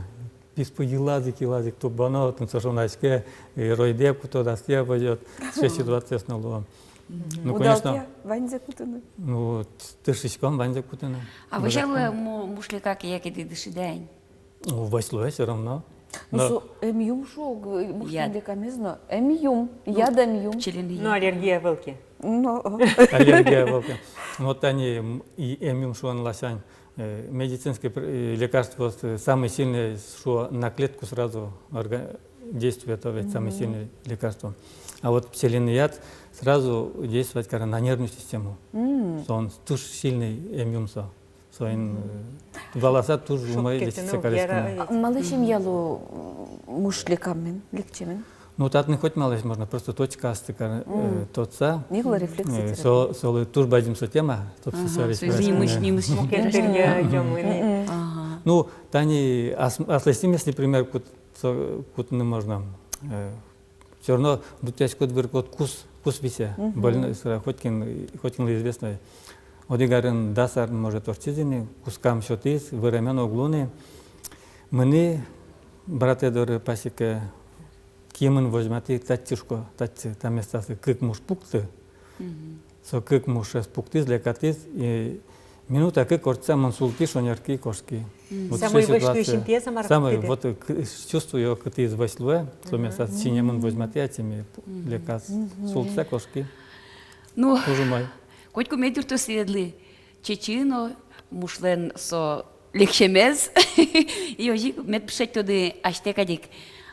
Писпу йылаз ик, йылаз ик тубоно, отын со шонаське, и ройдэ куто, даскае возёт. Сыӵе ситуациос но луо. Ну, конечно. Удалтэ-а ваньзэ кутыны? Ну, т-, тыршиськом ваньзэ кутыны. А вӧсяло-а му-, муш лека ке, яке тӥ дышиды-а ини? Ну, вӧсь луэ всё равно. Ну, со эмъюм шуо, г-, мушлэн лекамез но эмъюм, яд эмъюм. Пчелиный яд. Ну, аллергия ӧвӧл ке. Ну. Аллергия ӧвӧл ке. Ну, вот тани, м, и эмъюм шуон ласянь, э, медицинский пр-, э, лекарство, э, самый сильный, шуо, на клетку сразу орга-, действует, то ведь самый сильный лекарство. А вот пчелиный яд сразу действовать каре на нервную систему. Мгм. Со он туж сильный эмъюм со. Соин, э, валаса туж умой лечиться кариське. А малы семьялы, м, муш лекамен, лекчемен? Ну, татын хоть малэсь можно, просто точка асты ка-, э, тодса. Мигло рефлекс, э, со-, солы туж бадӟым со тема, топсо сярысь. Ага, со нимысь, нимысь. Мукет дыръя ёмын. Ага. Ну, тани ас-, аслэсьтым, если пример кут-, со-, кутыны можно, э, всё равно дутъяськод, выркод кус, кус висе. Больно, сра-, хоть кин, хоть кинлы известно. Одӥг арын дас ар, может, ортчиз ини, кускам сётӥз, выремен уг луы ни. Мынӥ, братэ доры пасеке, киемын возьматӥ, татчы, шуко, татчы, та местаосы кык муш пукты. Со кык мушез пуктӥз, лекатӥз, и минута кык ортчыса мон султӥ, шонер ке кошки. Вот. Самой вӧсь луись интыез-а, мар-а? Самой, вот, э, к-, чувствую, кытӥз вӧсь луэ, со местаосы синемын возьматӥ, ачим и п-, леказ. Султыса кошки. Ну, туж умой. Котьку мед юрттоз тӥледлы чечы но, мушлэн со лекчемез. И озьы ик мед пыӵатоды асьтэк адӟик.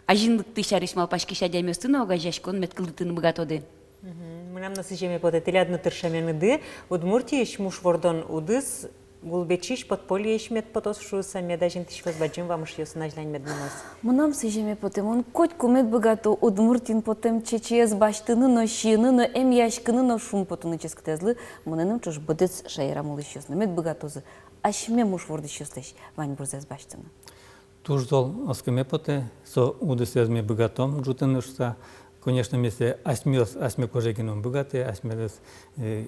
Азинлыкты сярысь малпаськись адямиосты но огазеяськон мед кылдытыны быгатоды. Мгм. Мынам но сӥземе потэ, тӥляд но тыршеменыды, Удмуртиысь муш вордон удыс гулбечысь, подпольеысь мед потоз шуыса, мед азинтӥськоз, бадӟым вамышъёсын азьлань мед мыноз. Мынам сӥземе потэ, мон котьку мед быгато Удмуртиын потэм чечыез басьтыны но, сиыны но, эмъяськыны но, шумпотыны ческытэзлы, мынэным ӵош быдэс шаерамы улӥсьёс но мед быгатозы асьме муш вордӥсьёслэсь ваньбурзэс басьтыны. Туж зол оскеме потэ, со удысэз ми быгатом ӝутыны шуыса. Конечно, ми сое асьмеос, асьме кожаен ум быгатэ, асьмеос, э,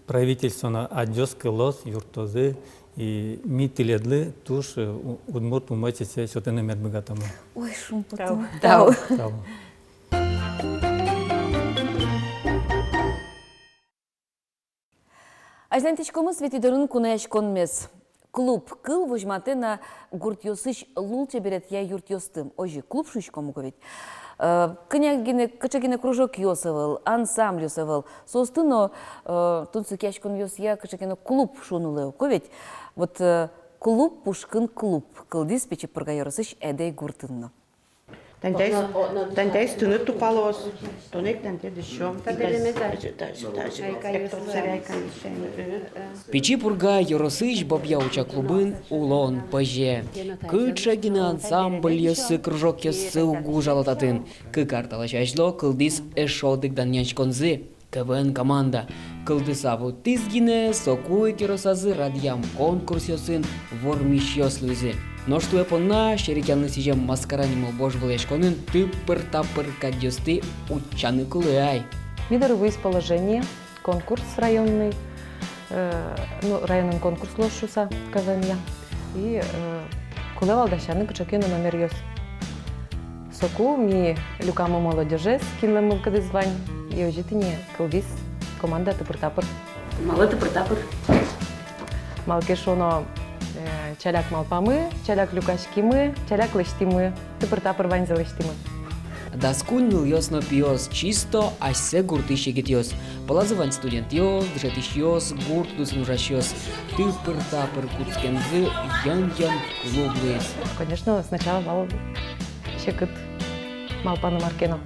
Правительство но адӟоз, кылоз, юрттозы, и ми тӥледлы туж, э, у-, удмурт умой сётыны мед быгатомы. Ой, шумпотом. Тау. Тау. Тау. Азьланьтӥськомы «Вить дорын» кунояськонмес. Клуб кыл возьматэ на гуртъёсысь лулчеберетъя юртъёсты. Озьы, клуб шуиськом ук ведь. Э, кӧня гинэ, кыӵе гинэ кружокъёс ӧвӧл, ансамбльёс ӧвӧл. Соосты но, э, тунсыкъяськонъёсъя кыӵе гинэ клуб шуыны луэ ук ведь. Вот, э, клуб пушкын клуб кылдӥз Пичи Пурга ёросысь Эдэй гуртын но. Тани таиз, тани таиз тыныд тупалоз. Туннэ ик тани таиз дӥсё. Пичи Пурга ёросысь Бобья-Уча клубын улон пӧзе. Кыӵе гинэ ансамбльёссы, кружокъёссы уг ужало татын. Кык ар талэсь азьло кылдӥз эшшо одӥг данъяськонзы. КВН команда. Кылдыса вуттӥз гинэ, соку ик ёросазы радъям конкурсъёсын вормисьёс луизы. Нош туэ понна серекъянлы сӥзем «Маскара» нимо вожвылъяськонын тыпыр-тапыр кадьёсты утчаны кулэ ай. Ми доры вуиз положение, конкурс районный, э, ну, районын конкурс луоз шуыса КВН-я. И, э, кулэ вал дасяны кыӵе ке но номеръёс. Соку ми люкамы молодёжез, кинлэн мылкыдыз вань, и озьы тӥни кылдӥз команда тыпыр-тапыр. Малы тыпыр-тапыр? Малы ке шуоно, э, ӵаляк малпамы, ӵаляк люкаськимы, ӵаляк лэсьтӥмы, тыпыр-тапыр ваньзэ лэсьтӥмы. Дас куинь нылъёс но пиос, чисто асьсэ гуртысь егитъёс. Пӧлазы вань студентъёс, дышетӥсьёс, гурт удысын ужасьёс. Тыпыр-тапыр кутскемзы йӧн-йӧн клуб луиз. Конечно, сначала вал секыт малпаны мар ке но,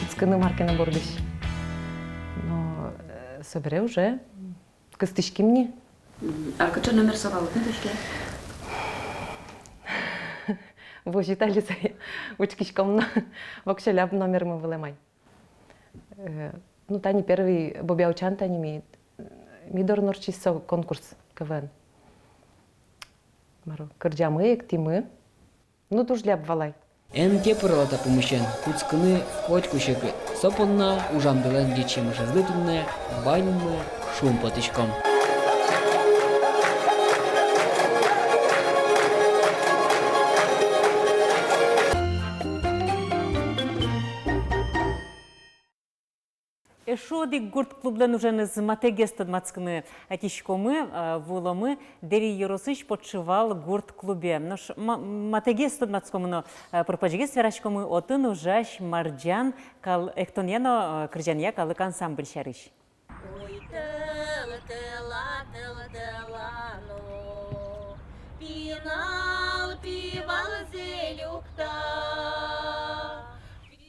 кутскыны мар ке но бордысь. Но, э, собере уже кыстӥським ни. Мгм. А кыӵе номер со вал, уд тодӥське? Возьыт али сое, учкиськом но, воксё ляб номермы вылэм ай. Э, ну, тани первый Бобья-Учаын тани ми, ми дорын ортчиз со конкурс КВН. Мар-о, кырӟамы, эктӥмы. Ну, туж ляб вал ай. Эн кепырало та пумысен, кутскыны котьку секыт. Со понна ужамдылэн ӟеч емышезлы туннэ ваньмы шумпотӥськом. Эшшо одӥг гурт клублэн уженыз матэгес тодматскыны ӧтиськомы, э, вуыломы Дэри ёросысь Подшивал гурт клубе. Нош ма-, матэгес тодматскомы но, э, пыр-почгес вераськомы отын ужась «Марӟан» кал-, эктонъя но, э, кырӟанъя калык ансамбль сярысь. Уй тӧл-тӧла, тӧл-тӧла но, пинал пи валзэ люкта.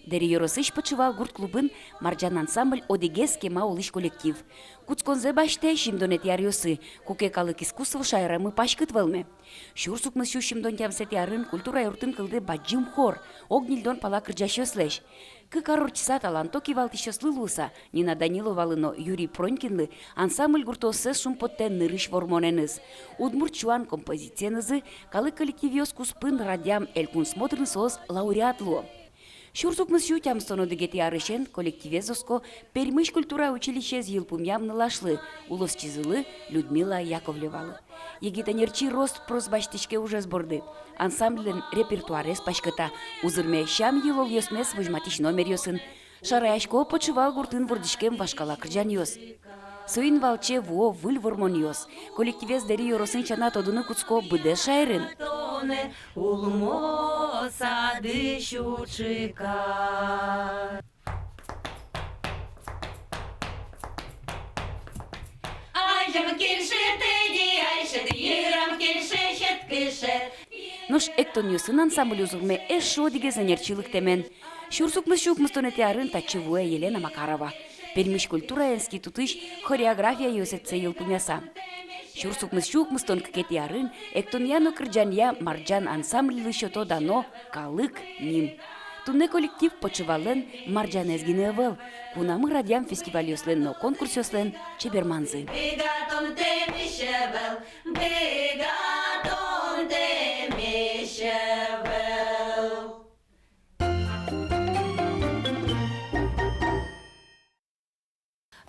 Дэри ёросысь Подшивал гурт клубын «Марӟан» ансамбль одӥгез кема улӥсь коллектив. Кутсконзэ басьтэ сизьымдонэтӥ аръёсы, куке калык искусство шаерамы паськыт вӧлме. Сюрс укмыс сю сизьымдон тямысэтӥ арын культура юртын кылдэ бадӟым хор, ог ньыльдон пала кырӟасьёслэсь. Кык ар ортчыса таланто кивалтӥсьёслы луыса, Нина Даниловалы но Юрий Пронькинлы ансамбль гуртоссэс шумпоттэ нырысь вормонэныз. Удмурт сюан композициенызы калык коллективъёс куспын радъям элькун смотрын соос лауреат луо. Сюрс укмыс сю тямыстон одӥгетӥ арысен коллективез оско Пермысь культура училищеез йылпумъям нылашлы, улосчизылы Людмила Яковлевалы. Егит ӧнерчи рос-прос басьтӥське ужез борды. Ансамбльлэн репертуарез паськыта, узырме сям-йылолъёсмес возьматӥсь номеръёсын. Шараясько Подшивал гуртын вордӥськем вашкала кырӟанъёс. Соин валче вуо выль вормонъёс. Коллективез Дэри ёросын сяна тодыны кутско быдэс шаерын. Улмо садысь учкы. Азям кельше тӧдьы айшет, йырам кельше сьӧд кышет. Нош эктонъёсын ансамбль узырме эшшо одӥгез ӧнерчи лыктэмен. Сюрс укмыс сю укмыстонэтӥ арын татчы вуэ Елена Макарова, Пермысь культура институтысь хореография ёзэтсэ йылпумъяса. Сюрс укмыс сю укмыстон кыкетӥ арын эктонъя но кырӟанъя «Марӟан» ансамбльлы сёто дано калык ним. Туннэ коллектив Подшиваллэн «Марӟанэз» гинэ ӧвӧл, кунамы радъям фестивальёслэн но конкурсъёслэн чеберманзы. Быгатонтэмесь ӧвӧл, быгатонтэмесь ӧвӧл.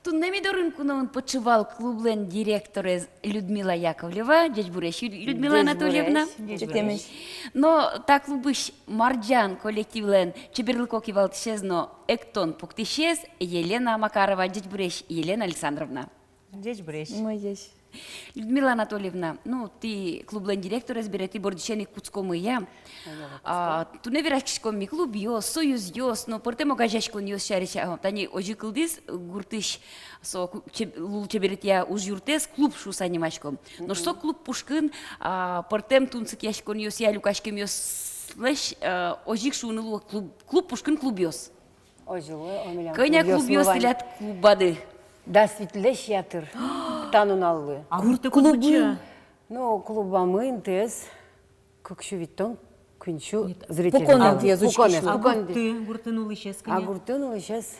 Туннэ ми дорын куноын Подшивал клублэн директорез Людмила Яковлева. Ӟечбуресь, Лю-, Людмила Анатольевна. Ӟечбуресь. Ӟечбуресь. Но та клубысь «Марӟан» коллективлэн чеберлыко кивалтӥсез но эктон пуктӥсез Елена Макарова. Ӟечбуресь, Елена Александровна. Ӟечбуресь. Ӟечбуресь. Людмила Анатольевна, ну, тӥ клублэн директорез бере, тӥ бордысен ик кутскомы, я. Ага, кутском. А, туннэ вераськиськом ми клубъёс, союзъёс, но пӧртэм огазеяськонъёс сярысь, а, тани озьы кылдӥз, гуртысь со ку-, чеб-, лулчеберетъя ужъюртэз клуб шуыса нимаськом. Нош со клуб пушкын, а, пӧртэм тунсыкъяськонъёсъя люкаськемъёслэсь, а, озьы ик шуыны луэ клуб, клуб пушкын клубъёс. Озьы луэ, о, милям. Кӧня клубъёс тӥляд клубады? Дас витьлэсь ятыр та нуналлы. А гуртэ куд-ог клубы? Ну, клубамы интыез кык сю витьтон, куинь сю зритель. Пукон интыез, пуконэз, учкисьлы. А пукон инты-, гуртын, гуртын улӥсез кӧня? А гуртын улӥсез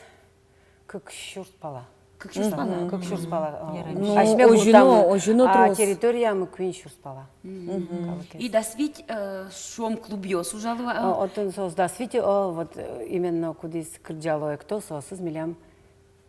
кык сюрс пала. Кык сюрс пала. Мгм. Кык сюрс пала, а. Яра. Ну, асьме озьы но, гуртамы, озьы но а трос. Территориямы куинь сюрс пала. Мгм. Калыкез. И дас вить, э, шуом, клубъёс ужало, а? А, отын соос дас вить, о, вот, э, именно кудӥз кырӟало, экто, соосыз милям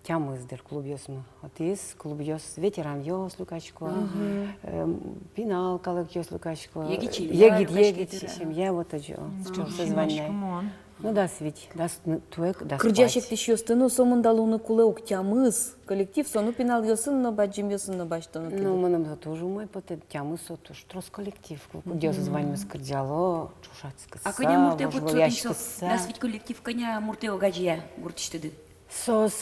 тямыс, дыр, клубъёсмы. Отӥз клубъёс, ветеранъёс люкасько, мгм, эм, пинал калыкъёс люкасько, егит семья, егит, егит люкасько, семья, вот озьы, о, мгм, соосыз вань на. Ну, дас вить, дас, ну, туэ к-, дас куать. Кырӟась-эктӥсьёсты но сомында луыны кулэ ук тямыс. Коллектив со, ну, пиналъёсын но, бадӟымъёсын но басьтоно. Ну, мыным со туж умой потэ, тямыс со туж трос коллектив. Кудъёсыз ваньмыз кырӟало, ӵошатскыса, вожвылъяськыса. А кӧня муртэ потэ со, дас вить коллектив, кӧня муртэ огазея гуртысьтыды? Соос,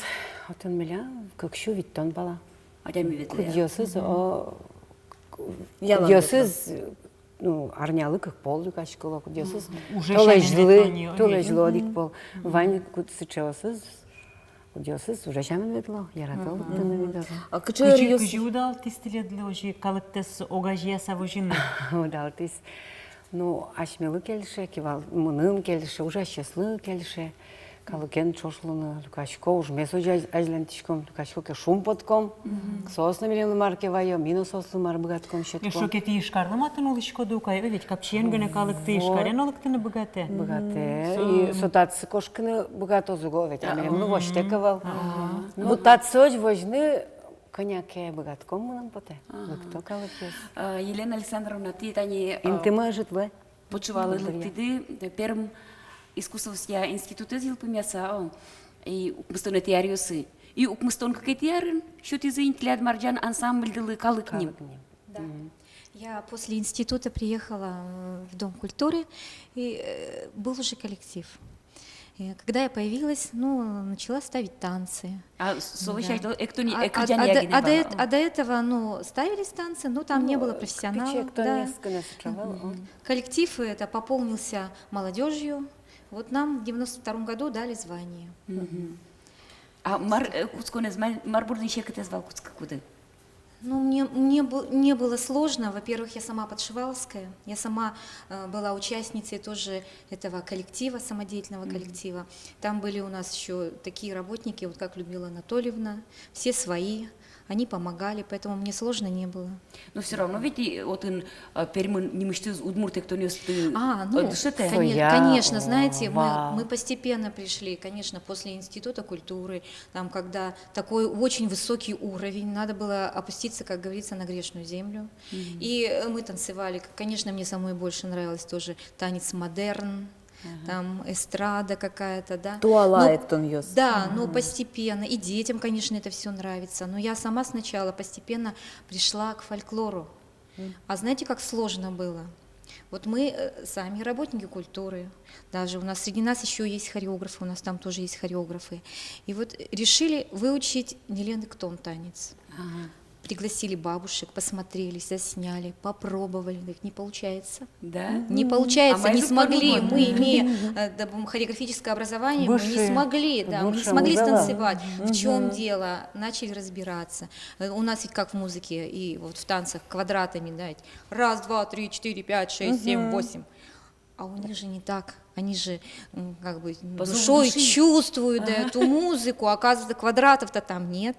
отын милям кык сю витьтон пала. Адями ветлэ. Кудъёсыз, о, кудъёсыз, ну, арнялы кык пол люкаськыло, кудъёсыз толэзьлы, толэзьлы одӥг пол. Вань кудъёсыз, кудъёсыз уже сямен ветло, ярато лыктыны. Мгм. Мгм. А кыӵе, кыӵе, кыӵе удалтӥз тӥледлы озьы калыктэс огазеяса возьыны? Удалтӥз. Ну, асьмелы кельше, кивал-, мыным кельше, ужасьёслы кельше. Калыкен ӵош луыны, люкасько, ужмес озьы азь-, азьланьтӥськом, люкасько ке, шумпотком. Мгм. Соос но милемлы мар ке ваё, ми но соослы мар быгатӥськом, сётӥськом. Эшшо ке тӥ Ижкарлы матын улӥськоды ук ай, ведь капчиен гинэ калык тӥ Ижкаре но лыктыны быгатэ. Быгатэ. Мгм. И со татчы кошкыны быгатоз уго ведь, а милемлы возьытэк ӧвӧл. Ага. Ну, татчы озьы возьыны кӧня ке быгатӥськом, мыным потэ. Ага. Лыкто калыкез. А, Елена Александровна, тӥ тани, а, интымы ӧжыт луэ. Подшивалы лыктӥды, Пермь искусствоосъя институтэз йылпумъяса, о, и укмыстонэтӥ аръёсы. И укмыстон кыкетӥ арын сётӥзы ини тӥляд «Марӟан» ансамбльдылы калык ним. Калык ним. Да. Мгм. Я после института приехала, э, в Дом культуры, и, э, был уже коллектив. И когда я появилась, ну, начала ставить танцы. А с-, солы сяй, да, эктон-, а, а, эктон а, а до, а до эт-, а до этого, ну, ставились танцы, но там не было профессионалов, да. Мгм. Коллектив это пополнился молодёжью. Вот нам в девяносто втором году дали звание. Мгм. А мар, э, кутсконэз, мар, мар бордын секытэз вал кутскыкуды? Ну, мне, мне бы-, мне было сложно. Во-первых, я сама подшивалская, я сама, э, была участницей тоже этого коллектива, самодеятельного коллектива. Мгм. Там были у нас ещё такие работники, вот как Людмила Анатольевна, все свои, они помогали, поэтому мне сложно не было. Но всё равно ведь и отын, э, Пермьын нимысьтыз удмурт эктонъёсты, а, ну, э, дышетэ. Коне-, конечно, знаете, мы, мы постепенно пришли, конечно, после Института культуры, там, когда такой очень высокий уровень, надо было опуститься, как говорится, на грешную землю. Мгм. И, э, мы танцевали, к-, конечно, мне самой больше нравилось тоже танец модерн, ага, там эстрада какая-то, да. Туала эктонъёс. Да, но постепенно. И детям, конечно, это всё нравится. Но я сама сначала постепенно пришла к фольклору. Мгм. А знаете, как сложно было? Вот мы, э, сами работники культуры, даже у нас среди нас ещё есть хореографы, у нас там тоже есть хореографы. И вот решили выучить нелен эктон танец. Ага. Пригласили бабушек, посмотрели, засняли, попробовали. Говорит, не получается. Да? Не получается, не смогли. Мы, имея, э, да, м, хореографическое образование, мы не смогли, да, мы не смогли станцевать. В чём дело? Начали разбираться. Э, у нас ведь как в музыке и вот в танцах квадратами, да, ведь раз, два, три, четыре, пять, шесть, семь, восемь. А у них же не так. Они же, м, как бы, м, душой чувствуют, да, эту музыку. Оказывается, квадратов-то там нет.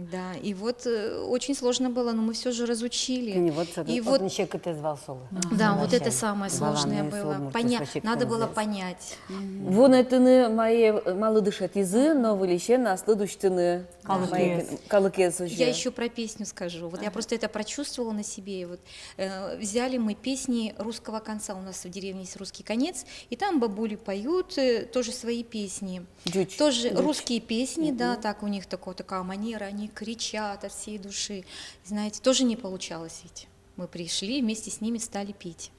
Да, и вот э, очень сложно было, но мы все же разучили. И вот, и вот отын секытэз вал солы. Да, вот это самое сложное было. Поня- надо было понять. Вунэтыны мае, малы дышетӥзы, но выльысен аслыд усьтыны калыкез. Калыкез уже. Я еще про песню скажу. Вот я просто это прочувствовала на себе. Вот э, взяли мы песни русского конца. У нас в деревне есть русский конец, и там бабули поют э, тоже свои песни. Ӟуч. Тоже русские песни, да, так у них такое, такая манера, они кричат от всей души. Знаете, тоже не получалось ведь. Мы пришли, вместе с ними стали петь.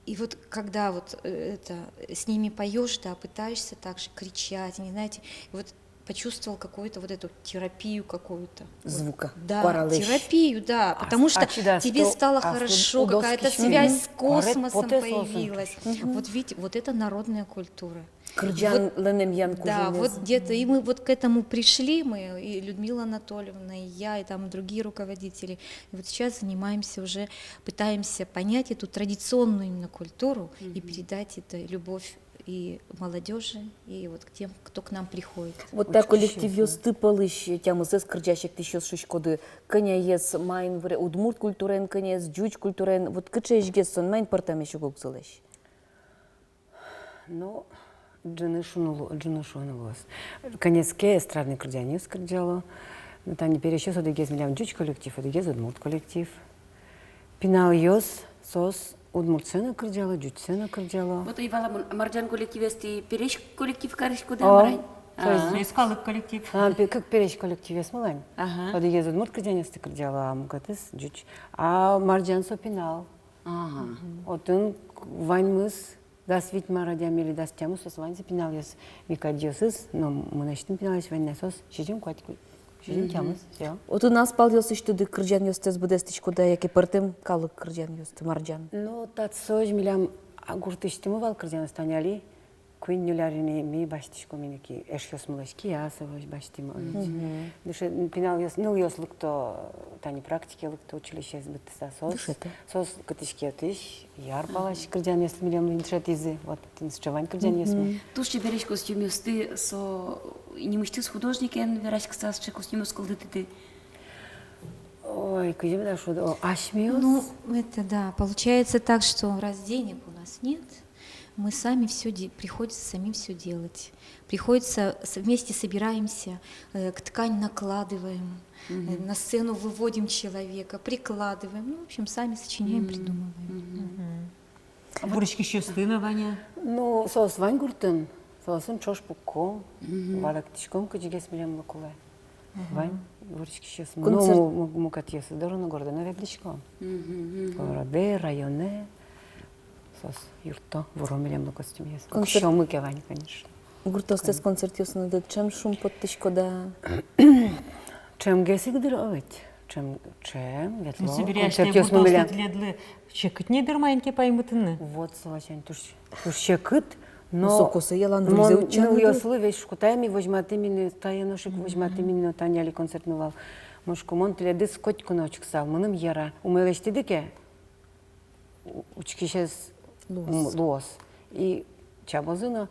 И вот когда вот э, это с ними поешь, да, пытаешься также кричать, не знаете, и вот почувствовал какую-то вот эту терапию какую-то. Звука. Да, терапию, да, потому что тебе стало хорошо, какая-то связь с космосом появилась. Вот ведь вот это народная культура. Кырӟанлэн эмъян кужымез. Да, вот где-то и мы вот к этому пришли, мы и Людмила Анатольевна, и я, и там другие руководители. И вот сейчас занимаемся уже, пытаемся понять эту традиционную именно культуру и передать эту любовь и молодежи, и вот к тем, кто к нам приходит. Вот та коллективъёсты пӧлысь тямысэз кырӟась-эктӥсьёс шуиськоды, кӧняез маин выре, удмурт культураен, кӧняез ӟуч культураен, вот кыӵеезгес со, маин пӧртэмесь уг огзылэсь? Ну, ӝыны шуыны лу-, ӝыны шуыны луоз. Кӧняез ке эстрадный кырӟанъёс кырӟало. Ну, тани пересьёс одӥгез милям ӟуч коллектив, одӥгез удмурт коллектив. Пиналъёс, соос удмуртсэ но кырӟало, ӟучсэ но кырӟало. Вот и валамон, Марӟан коллективез тӥ пересь коллектив кариськоды-а, мар-а? О, соос. А. Соос калык коллектив. А, пе-, кык пересь коллективъёсмы вань. Ага. Одӥгез удмурт кырӟанъёсты кырӟало, а мукетыз ӟуч. А Марӟан со пинал. Ага. Отын ваньмыз дас вить мар адями или дас тямыс, соос ваньзы пиналъёс, ми кадьёсыз, но мынэсьтым пиналъёс вань на, соос сизьым куать ку-, сизьым тямыс, всё. Отын ас палъёсысьтыды кырӟанъёстэс быдэстӥськоды-а, яке пӧртэм калык кырӟанъёсты, Марӟан? Ну, татчозь милям, а, гуртысьтымы вал кырӟанъёс, тани али куинь-ньыль ар ини ми басьтӥськом ини ки, эшъёсмылэсь, Киясовозь басьтӥм ини. Мгм. Дыше-, пиналъёс, нылъёс лыкто, тани практике лыкто, училищеез быдтыса, соос, дышето, соос кытысь ке отысь яр палась кырӟанъёсты милемлы дышетӥзы, вот, тӥни сыӵе вань кырӟанъёсмы. Мгм. Туж чебересь костюмъёсты, со нимысьтыз художникен вераськыса сыӵе костюмъёс кылдытӥды. Ой, кызьы меда шуод, о, асьмеос. Ну, это да, получается так, что разденек у нас нет. Мы сами все де-, приходится самим все делать. Приходится с-, вместе собираемся, э, к-, ткань накладываем, э, на сцену выводим человека, прикладываем. Ну, в общем, сами сочиняем, придумываем. Мгм. А вуриськисьёсты но вань-а? Ну, соос вань гуртын, соосын ӵош пукком, валэктӥськом, кыӵегес милемлы кулэ. Вань вуриськисьёсмы. Ну, концерт- му-, му-, мукетъёсыз доры но городэ но ветлӥськом. Городэ, районэ. Соос юртто, вуро милемлы костюмъёс. Концерт- Уксёмы ке вань, конечно. Гуртъёстэс концертъёсыныды ӵем шумпоттӥськоды-а? Ӵемгес ик дыр, о, ведь. Ӵем, ӵем, ветло. Ну, собере асьтэ концертъёсмы милям. Гуртъёсты тӥледлы секыт ни дыр маин ке паймытыны. Вот, со ласянь туж, туж секыт, но, ну, со косэ ялан выльзэ утчаны дыр. Нылъёслы весь шуко, тае ми возьматӥм ини, тае нош ик возьматӥм ини, но тани али концертмы вал. Мон шуко, мон тӥледыз котьку но учкысал, мыным яра. Умой лэсьтӥды ке, у-, учкисез луоз. М, луоз. И чабозы но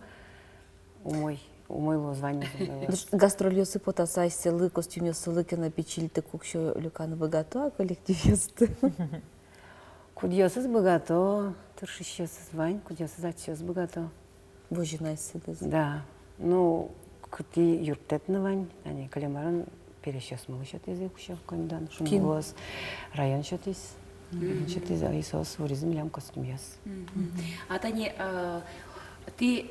умой, умой луоз, ваньмыз умой луоз. Гастрольёсы потаса, асьсэлы, костюмъёссылы ке но пичильтык уксё люканы быгато-а коллективъёсты? Кудъёсыз быгато, тыршисьёсыз вань, кудъёсыз ачиз быгато. Возьыны асьсэдыз. Да. Ну, кытӥ юрттэт но вань, ани кылем арын пересьёсмылы сётӥзы уксё, коньдон, шуны луоз, район сётӥз. Мгм. Сётӥз, и соос вуризы милям костюмъёс. Мгм. А тани, э, тӥ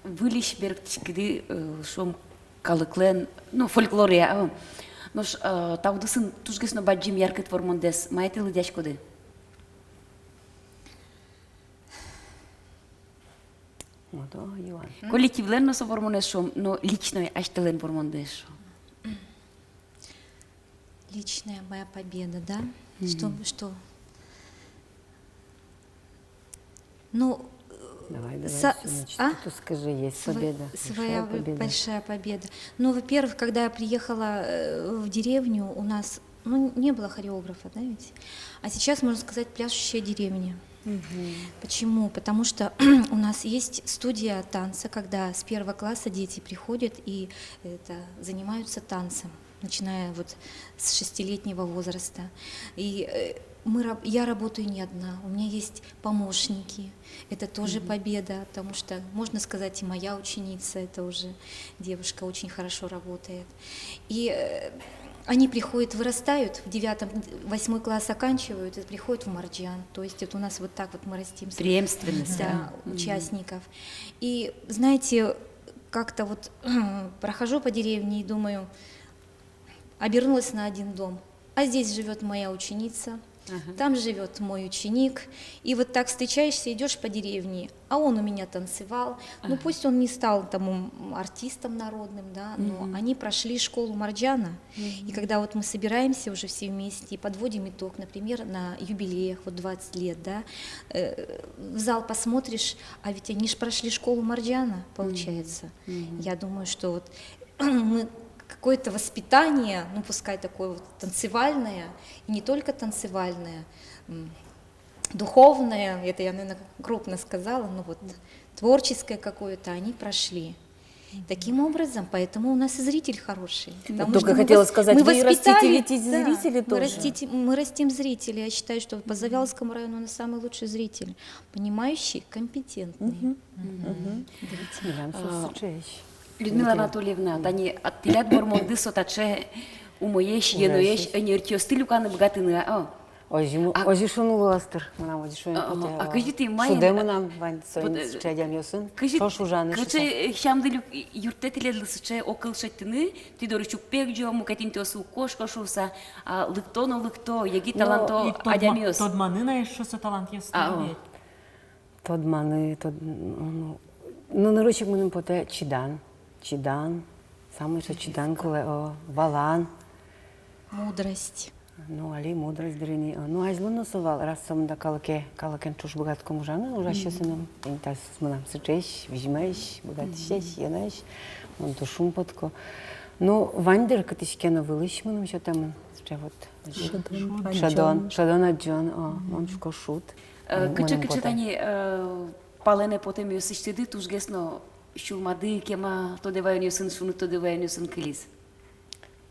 выльысь берыктӥськиды, э, шуом, калыклэн, ну, фольклоръя, э, нош, э, та удысын тужгес но бадӟым яркыт вормондэс мае тӥ лыдъяськоды? Мадо юан. Коллективлэн но со вормонэз шуом, но личной асьтэлэн вормондэс шуом. Личная моя победа, да? Мгм. Что, что? Ну, давай, давай, са-, с-, а? Что-то скажи, есть сво-, победа, своя большая б-, победа. Большая победа. Ну, во-первых, когда я приехала э, в деревню, у нас, ну, не было хореографа, да ведь? А сейчас, можно сказать, пляшущая деревня. Мгм. Почему? Потому что у нас есть студия танца, когда с первого класса дети приходят и это, занимаются танцем. начиная вот с шестилетнего возраста. И э, мы, раб- я работаю не одна, у меня есть помощники. Это тоже победа, потому что можно сказать, и моя ученица, это уже девушка очень хорошо работает. И э, они приходят, вырастают, в девятом, восьмой класс оканчивают и приходят в Марджан. То есть это у нас вот так вот мы растим с- Преемственность, да, участников. И знаете, как-то вот прохожу по деревне и думаю, обернулась на один дом. А здесь живет моя ученица, там живет мой ученик. И вот так встречаешься, идешь по деревне, а он у меня танцевал. Ну пусть он не стал там м, артистом народным, да, но они прошли школу Марджана. И когда вот мы собираемся уже все вместе и подводим итог, например, на юбилеях, вот двадцать лет, да, э, в зал посмотришь, а ведь они же прошли школу Марджана, получается. Я думаю, что вот мы какое-то воспитание, ну пускай такое вот танцевальное, и не только танцевальное, м, духовное, это я, наверное, крупно сказала, но вот творческое какое-то они прошли. Таким образом, поэтому у нас и зритель хороший. Потому только что мы хотела вос- сказать, мы вы и растите воспитали- ведь и да, зрителей мы тоже. Растите, мы растим зрителей. Я считаю, что по Завьяловскому району у нас самый лучший зритель, понимающий, компетентный. Милям со сыӵеесь. Людмила Анатольевна, тани а, тӥляд вормонды со таӵе умоесь, еноесь, ӧнерчиосты люканы быгатыны, а? О. Озьы, озьы шуыны луоз дыр, мынам озьы шуыны потэ. А кызьы тӥ, мае? Шудэ мынам вань соин сыӵе адямиосын, ӵош ужаны шуыса. Кызьы сямды люк- юрттэ тӥледлы сыӵе огкыл шедьтыны, тӥ доры чуппек ӝо, мукет интыосы уг кошко шуыса, а лыкто но лыкто, егит таланто адямиос. Тодманы на эшшо со талантъёсты ведь. Тодманы, тод- ну, ну, нырысь ик мыным потэ чидан, чидан, самой со чидан кулэ, о, валан. Мудрость. Ну, али мудрость дыр ини, о. Ну, азьло но со вал, раз сомында калыке, калыкен ӵош быгатӥськом ужаны, ужасьёсыным, ини та соос мынам сыӵеесь, визьмаесь, быгатӥсесь, еноесь, мон туж шумпотӥсько. Ну, вань дыр кытысь ке но вылысь мыным сётэмын, сыӵе вот. Шӧдон, шӧдон адӟон, о, мон шуко шуд. Кыӵе, кыӵе тани палэнэ потэмъёсысьтыды тужгес но сюлмады кема тодэ ваёнъёсын, шуныт тодэ ваёнъёсын кылиз?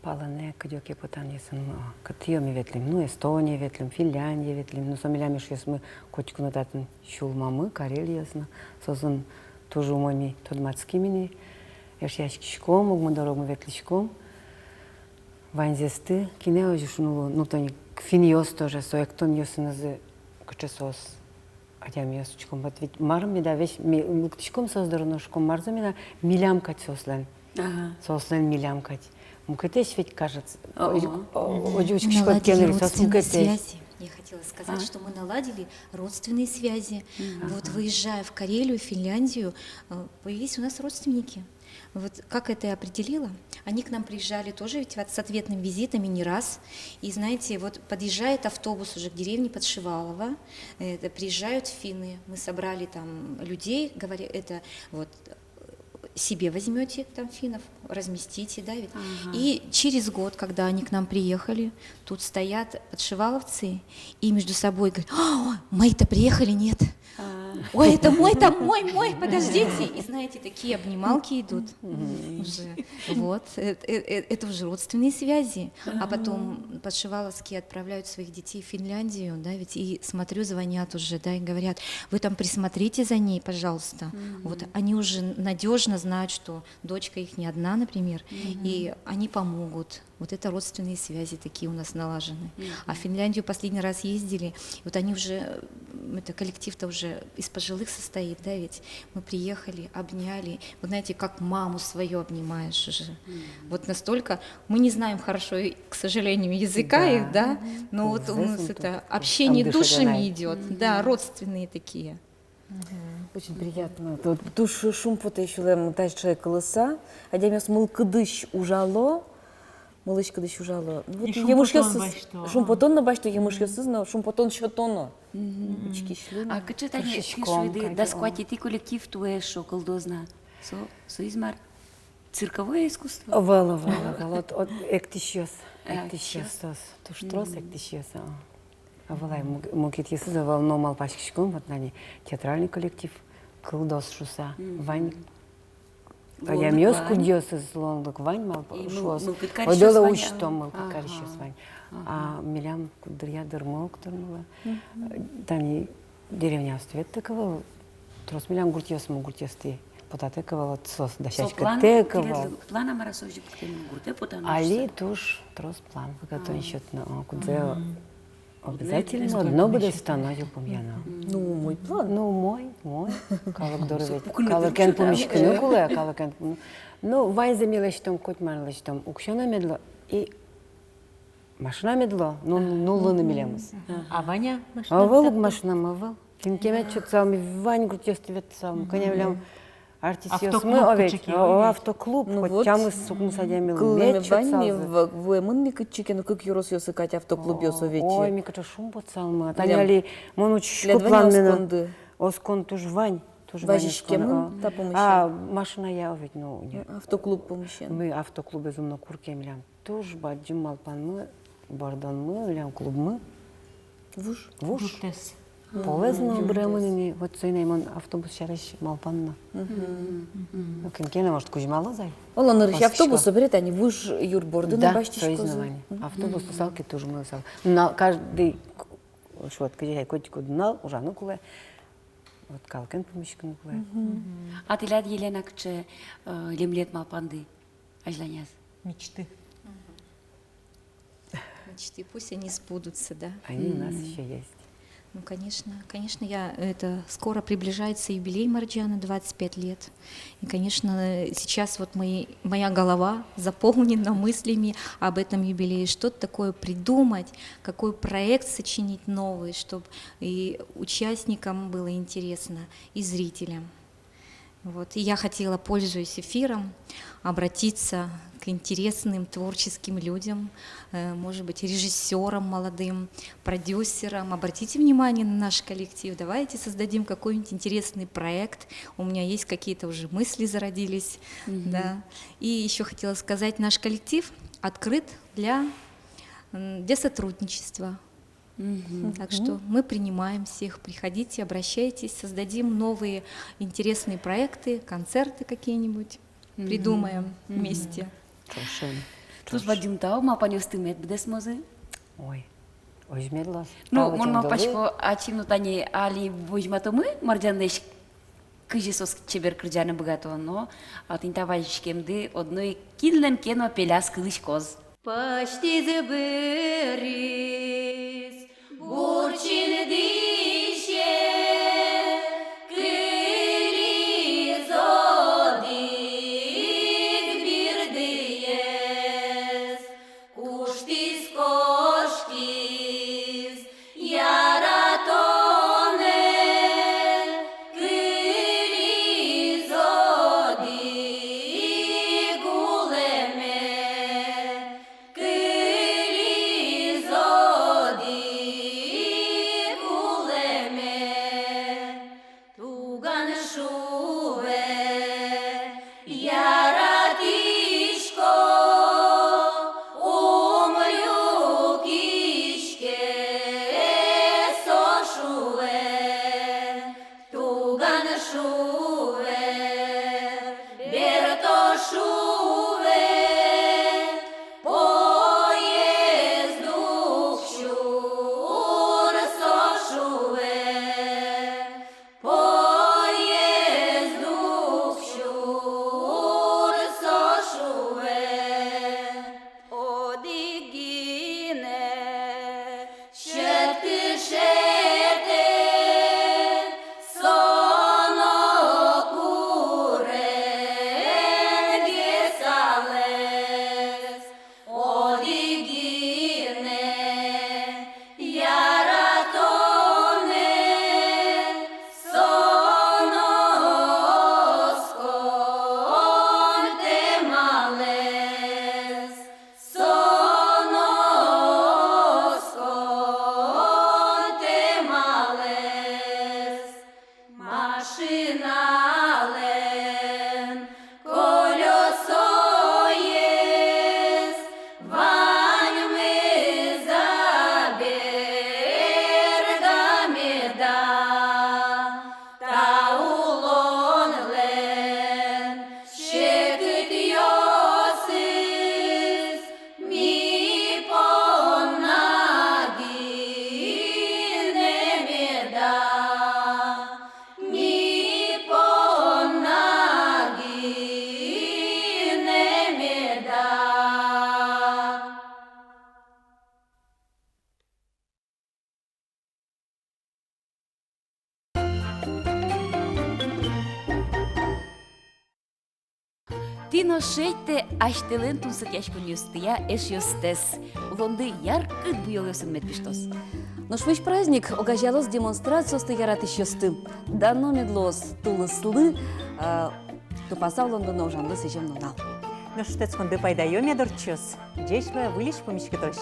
Палэнэ кыдёке потанъёсын, о, кытӥ ми ветлӥм, ну, Эстоние ветлӥм, Финляндие ветлӥм, ну, со милям эшъёсмы, котьку но татын сюлмамы, карелиос но, соосын туж умой ми тодматским ини, эшъяськиськом, огмы доры огмы ветлӥськом. Ваньзэсты, кинэ озьы шуыны луо, ну, тани финнъёс тоже, со эктонъёсынызы, кыӵе соос адямиос учком. Вот ведь мар меда весь ми лыктӥськом соос доры но шуком, марзэ меда милям кадь соослэн. Соослэн милям кадь. Мукетэсь ведь кажется. Озьы учкиськод ке но, соос мукетэсь. Я хотела сказать, что мы наладили родственные связи. Вот выезжая в Карелию, в Финляндию, э, появились у нас родственники. Вот как это я определила? Они к нам приезжали тоже ведь вот с ответным визитом и не раз. И знаете, вот подъезжает автобус уже к деревне Подшивалово, это, приезжают финны, мы собрали там людей, говоря, это вот себе возьмёте там финнов, разместите, да, ведь. И через год, когда они к нам приехали, тут стоят подшиваловцы и между собой говорят: «О, мои-то приехали, нет? Ой, это мой, там мой, мой, подождите». И знаете, такие обнималки идут уже. Вот, э, э, э, это уже родственные связи. А потом подшиваловские отправляют своих детей в Финляндию, да, ведь, и смотрю, звонят уже, да, и говорят: «Вы там присмотрите за ней, пожалуйста». Вот они уже надёжно знают, что дочка их не одна, например, и они помогут. Вот это родственные связи такие у нас налажены. А в Финляндию последний раз ездили, вот они уже, м, это коллектив-то уже из пожилых состоит, да, ведь мы приехали, обняли. Вот знаете, как маму свою обнимаешь уже. Вот настолько мы не знаем хорошо, и, к сожалению, языка их, да, но вот у нас это общение душами идёт, да, родственные такие. Очень приятно. Туж шумпотэ, сюлэм, таӵе кылыса. Адямиос мылкыдысь ужало, мылысь-кыдысь ужало. Ну, вот емышъёсыз, шумпотон но басьто, емышъёсыз но, шумпотон сётоно. Учкисьлы но. А кыӵе тани, кызьы шуиды, дас куатетӥ коллектив туэ эшшо кылдоз на? Со, соиз мар? Цирковое искусство? Ӧвӧл, ӧвӧл, ӧвӧл. От, от эктӥсьёс, эктӥсьёс соос. Туж трос эктӥсьёс, а. А валай, муг-, мукетъёсыз ӧвӧл, но малпаськиськом, вот нани театральный коллектив кылдоз шуыса. Вань Адямиос, кудъёсыз луонлык вань, мал-, и мыл-, шуоз, мылкыд карисьёс вань. Ойдолэ усьтом, мылкыд карисьёс вань. А милям куддыръя дырмы уг тырмылы. Тани деревняосты ветлытэк ӧвӧл, трос милям гуртъёсмы, гуртъёстӥ потатэк ӧвӧл, вот соос дасяськытэк ӧвӧл. План-а, мар-а, со озьы пуктэмын, гуртэ потаны? Али туж трос план, быгатон сётыны, о, кудзэ. Обязательно одно быдэстоно, озьы пумъяно. Ну, умой план. Ну, умой, умой. Калык доры ведь, калыкен пумиськыны кулэ, калыкен пум-, ну, ваньзэ ми лэсьтом, коть мар лэсьтом. Уксё но мед луоз, и машина мед луоз, ну, ну, луыны милемыз. А вань-а машина? Ӧвӧл ук машинамы, ӧвӧл. Кин ке мед сётысал, ми вань гуртъёсты ветлысал, кӧня милям артистъёсмы, о, ведь, автоклуб, о, кыӵе ке, автоклуб, ну вот, тямыс-укмыс адямилы мед сётысалзы. Кылэме вань ни, в-, вуэмын ни кытчы ке но, кык ёросъёсы кадь автоклубъёс, о, ведь. Ой, ми кыӵе шумпотысалмы. Тани али мон учкисько, планмы но. Оскон туж вань, туж вань оскон. Вазиськемын та пумысен. А машиная, о, ведь, ну, не. Автоклуб пумысен. Ми автоклубез ум но кур ке, милям туж бадӟым малпанмы, бордонмы, милям клубмы. Вуж. Вуж. Юртэс. Полэс но быремын ини, вот соин ай мон автобус сярысь малпано. Ну, кин ке но, может, кузьмалоз ай. Оло, нырысь автобус, собере тани вуж юр борды но басьтӥськозы. Да, соиз но вань. Автобус луысал ке, туж умой луысал. Но каждый, вот, кызьы ай, котькуд нунал ужаны кулэ. Вот калыкен пумиськыны кулэ. А тӥляд, Елена, кыӵе, э, лемлет малпанды азьланяз? Мечты. Мечты, пусть они сбудутся, да? Они у нас ещё есть. Ну, конечно, конечно, я, это, скоро приближается юбилей Марджана, двадцать пять лет. И, конечно, сейчас вот мои, моя голова заполнена мыслями об этом юбилее. Что-то такое придумать, какой проект сочинить новый, чтоб и участникам было интересно, и зрителям. Вот. И я хотела, пользуясь эфиром, обратиться к интересным творческим людям, э, может быть, режиссёрам молодым, продюсерам. Обратите внимание на наш коллектив. Давайте создадим какой-нибудь интересный проект. У меня есть какие-то уже мысли зародились. Да. И ещё хотела сказать, наш коллектив открыт для, м, для сотрудничества. Так что мы принимаем всех, приходите, обращайтесь, создадим новые интересные проекты, концерты какие-нибудь придумаем вместе. Туж бадӟым тау, малпанъёсты мед быдэсмозы. Ой, озьы мед луоз. Ну, мон малпасько, ачим но тани али возьматомы Марджанлэсь, кызьы соос чебер кырӟаны быгато, но, а, тӥни та вазиськемды одно ик кинлэн ке но пеляз кылӥськоз. Пӧзьтӥз быриз бурчин дӥсе, кылиз одӥг бирдыез, куштӥз, кошкиз яратонэ, кылиз одӥг улэме, кылиз Тӥ но шедьтэ асьтэлэн тунсыкъяськонъёстыя эшъёстэс. Улонды яркыт буёлъёсын мед пиштоз. Нош вуись праздник огазеялоз демонстрациосты яратӥсьёсты. Дано мед луоз тулыслы, э, тупаса улонлы но ужанлы сӥзем нунал. Нош шутэтсконды пайдаё мед ортчоз. Ӟеч луэ, выльысь пумиськытозь.